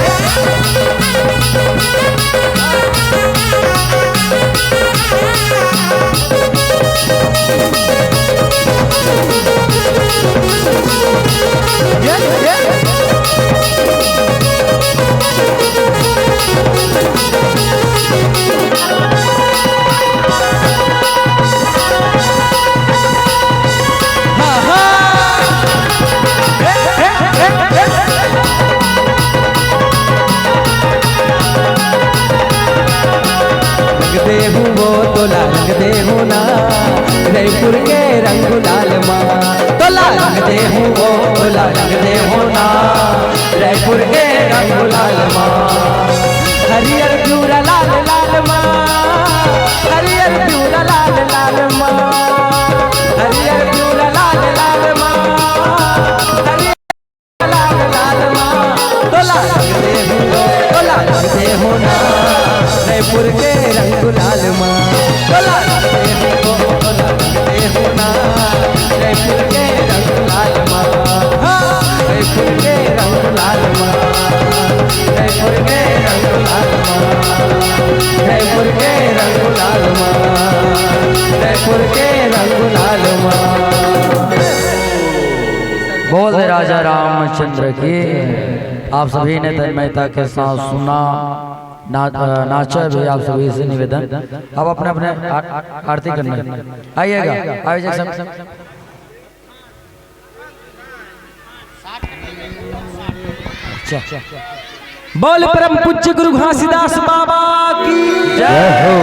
रंग देहूं वो तोला रंग देहूं ना, रैपुर के रंग गुलाल मा। तोला रंग देहूं वो तोला रंग देहूं ना, रैपुर के रंग गुलाल मा। हरियर पिवरा लाल लाल मा, हरियर पिवरा लाल लाल मा, हरियर पिवरा लाल लाल मा। हरियर लाल लाल मा, तोला रंग देहूं, तोला रंग देहूं ना, रैपुर के रंग गुलाल मा। तोला रंग देहूं, तोला रंग देहूं ना, रैपुर के रंग गुलाल मा। हाँ, रैपुर के रंग गुलाल मा, रैपुर के रंग गुलाल मा, रैपुर के रंग गुलाल मा, रैपुर के रंग गुलाल मा। बोल राजा रामचंद्र की। आप सभी ने तन्मयता के साथ सुना, ना-, अ, नाचा भी। आप सभी से निवेदन, अब अपने अपने आ-, आ-, आरती करना है। आइएगा, आइए सब। अच्छा। बोल परम पूज्य गुरु घासीदास बाबा की जय हो।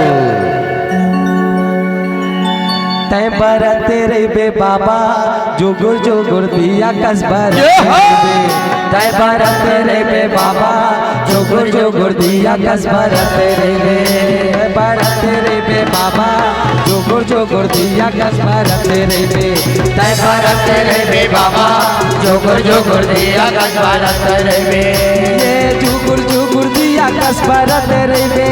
तैं बरत रहिबे बाबा, जुगुर जुगुर दिया कस बरत जय हो। रहिबे। तैं बरत रहिबे बाबा, जुगुर जुगुर दिया कस बरत रहिबे। तैं बरत रहिबे बाबा, जुगुर जुगुर दिया कस बरत रहिबे। तैं बरत रहिबे बाबा, जुगुर जुगुर दिया कस बरत रहिबे। ये जुगुर जुगुर दिया कस बरत रहिबे,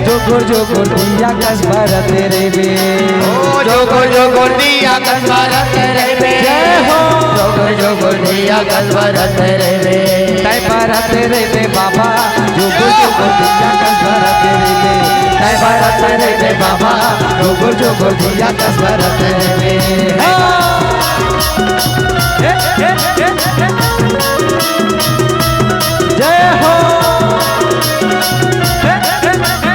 जुगुर जुगुर दिया कस बरत रहिबे। ओ जुगुर जुगुर दिया कस बरत रहिबे। जय हो। जुगुर जुगुर दिया कस बरत रहिबे। तैं बरत रहिबे बाबा, जुगुर जुगुर दिया कस बरत रहिबे। तैं बरत रहिबे बाबा, जुगुर जुगुर दिया कस बरत रहिबे। हाँ। हे, हे, हे, हे। जय हो। हे, हे, हे, हे।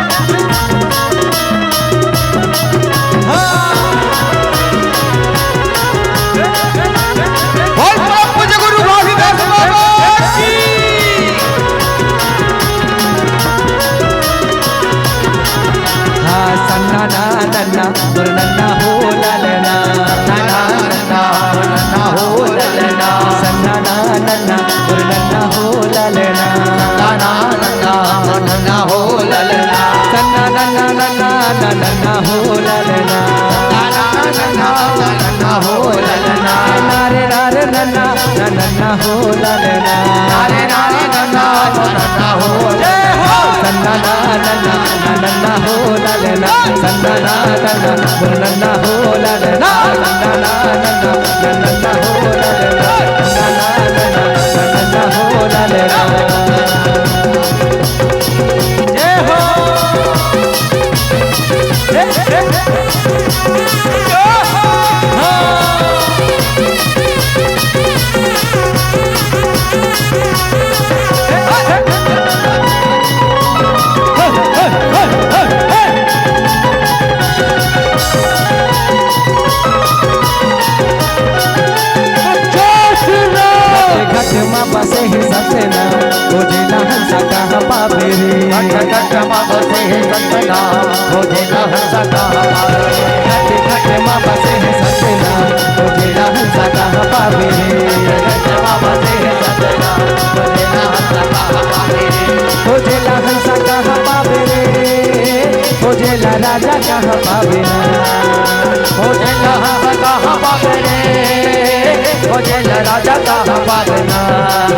हाँ। बोल परम पूज्य गुरु घासीदास बाबा की। हाँ, सन्ना ना नन्ना, मोर नन्ना हो ललना। सन्ना ना नन्ना, मोर नन्ना हो ललना। सन्ना ना नन्ना, मोर नन्ना हो ललना। सन्ना ना नन्ना, मोर नन्ना हो ललना। सन्ना नन्ना नन्ना, ना नन्ना हो ललना। सन्ना ना नन्ना, मोर नन्ना हो ललना। नारे नारे नन्ना, ना नन्ना हो ललना। नारे नारे नन्ना, ना नन्ना हो ललना। जय हो। सन्ना ना नन्ना, ना नन्ना हो ललना। सन्ना ना नन्ना, मोर नन्ना हो ललना। सन्ना ना नन्ना, ना नन्ना हो ललना। सन्ना ना नन्ना, ना नन्ना हो ललना। जय हो। हे, हे। ओ जेला हंस कहाँ पावे रे, ओ जेला राजा कहाँ पावे ना।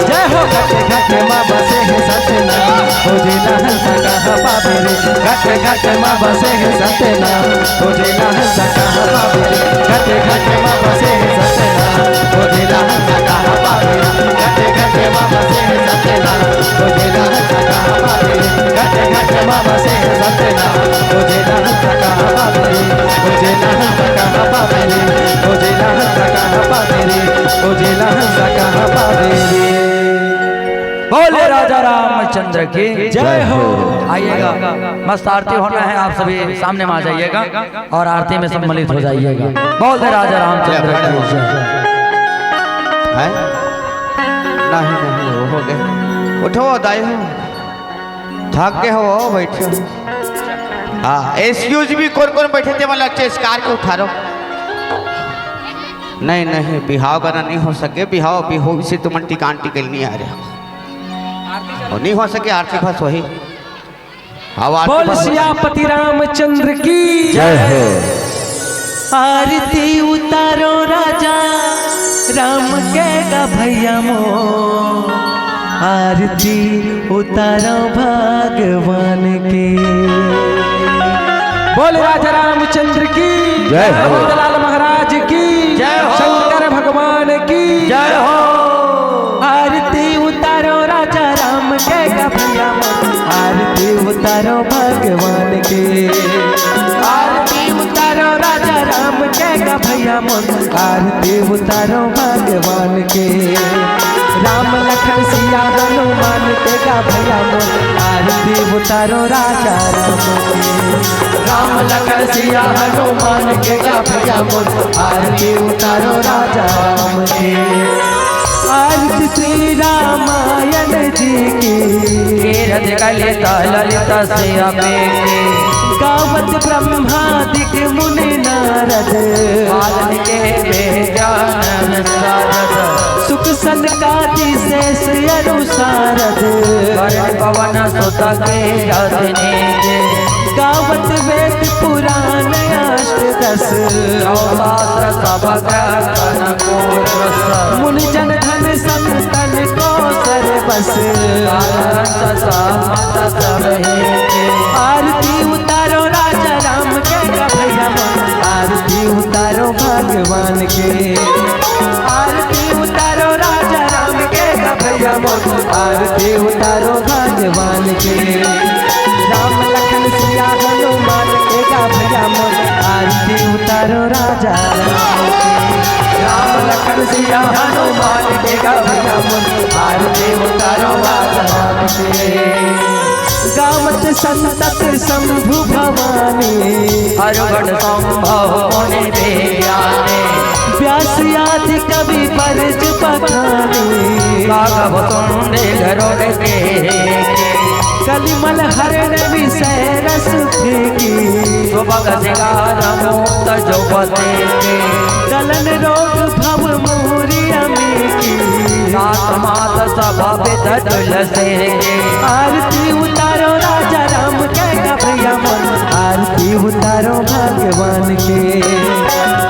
जय हो। घट घट मा बसे हे सतना, ओ जेला हंस कहाँ पावे रे। घट घट मा बसे हे सतना, ओ जेला हंस कहाँ पावे रे। घट घट मा बसे हे सतना, ओ जेला हंस कहाँ पावे रे। घट घट मा बसे हे सतना, ओ जेला हंस कहाँ पावे रे। घट घट मा बसे हे सतना, ओ जेला हंस कहाँ पावे रे। ओ जेला हंस कहाँ पावे रे, ओ जेला हंस कहाँ पावे रे, ओ जेला हंस कहाँ पावे रे। बोले राजा रामचंद्र की जय हो। आइएगा, मस्त आरती होना है, आप सभी सामने में आ जाइएगा और आरती में सम्मिलित हो जाइएगा। बोले राजा रामचंद्र की जय। हैं? नहीं, नहीं, वो हो गए। उठो, दाई हो। थक गए हो, बैठो। हाँ, excuse me, कौन कौन बैठे थे, मतलब, चेस कार के उठारो। नहीं, नहीं, बिहाव गाना नहीं हो सके, बिहाव अभी हो, इसे तुमन टिकान टिकल नहीं आ रहे। और नहीं हो सके, आरती फस वही। हाँ, आरती बोल फस। सियापति रामचंद्र की जय हो। आरती उतारो राजा राम के गा भैया मो, आरती उतारो भगवान के। बोल राजा रामचंद्र की जय हो। नंदलाल महाराज की जय हो। शंकर भगवान की जय हो। आरती उतारो राजा राम के गा भैया मो, आरती उतारो भगवान के। आरती उतारो राजा राम के गा भैया मो, आरती उतारो भगवान के। राम लखन सिया हनुमान के गा भैया मो, आरती उतारो राजा राम के। राम लखन सिया हनुमान के गा भैया मो, आरती उतारो राजा राम के। आरती श्री रामायण जी की। कीरति कलित ललित श्याम की। गावत ब्रह्मादिक मुनि नारद। वाल्मीकि वेद ज्ञान विशारद। सुख सनकादि शेष अनु सारद। कर्ण पवन सुत के रजनी के। गावत वेद पुराण अष्ट दस। नौ शास्त्र सब ग्रंथन को रस। मुनि जन धन संतन को सर्वस। सारंस सामत सब ही के। आरती उतारो राजा राम के गा भैया मो, आरती उतारो भगवान के। आरती उतारो राजा राम के गा भैया मो, आरती उतारो भगवान के। राम लखन सिया हनुमान के गा भैया मो, आरती उतारो राजा राम के। राम लखन सिया हनुमान के गा भैया मो, आरती उतारो राजा राम के। गावत संतत शंभु भवानी। अरुगण संभव मुनि विज्ञानी। व्यास आदि कवि बरज बखानी। राघव सुंदर गरुड़ के। कलिमल हरण विषय रस फेंकी। सुभग सिंगार मुक्त जुगति के। गलन रोग भव मूरी अमी की। नाथ माथ सब विध तुलसी के। आरती उतारो राजा राम के गा भैया मो, आरती उतारो भगवान के।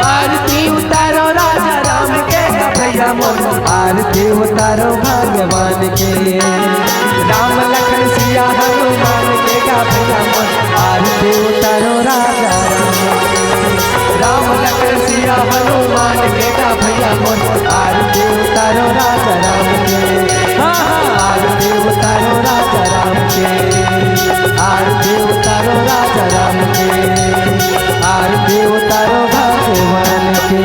आरती उतारो राजा राम के गा भैया मो, आरती उतारो भगवान के। राम लखन सिया हनुमान के गा भैया मो, आरती उतारो राजा राम के। राम लखन सिया हनुमान के गा भैया मो, आरती उतारो राजा राम के। हाँ, हाँ। आरती उतारो राजा राम के। आरती उतारो राजा राम के। आरती उतारो भगवान के।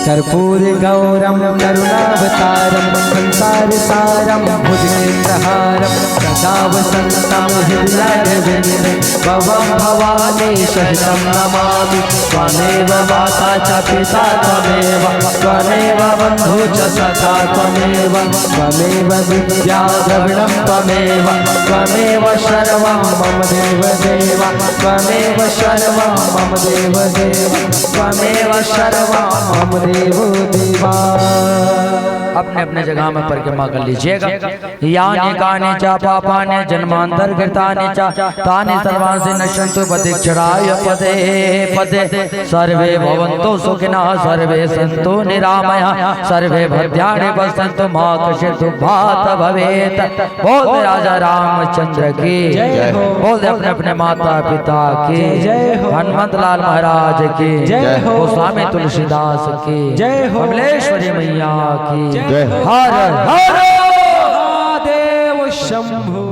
कर्पूर गौरम करुणावतारम संसार सारम भुजगेंद्रहारम सदा वसंतम हृदयारविंदे भवम भवानी सहितम नमामि। त्वमेव माता च पिता त्वमेव, त्वमेव बंधु च सखा त्वमेव, त्वमेव विद्या द्रविणम त्वमेव, त्वमेव सर्वम मम देव देव, त्वमेव सर्वम मम देव देव, त्वमेव सर्वम मम देव देवा। अपने अपने जगह में परिक्रमा कर लीजिएगा। यानि कानि च पापानि जन्मांतर कृतानि च, तानि सर्वांसि नश्यंतु पदे पदे। सर्वे भवंतु सुखिनः, सर्वे संतु निरामया, सर्वे भद्राणि पश्यंतु, मा कश्चित दुख भाग् भवेत। बोल राजा रामचंद्र की। जय हो। बोल अपने अपने माता पिता की। जय हो। हनुमंत लाल महाराज की। जय हो। गोस्वामी तुलसीदास की। जय हो। कमलेश्वरी मैया की। जय हो। हर हर महादेव शंभु।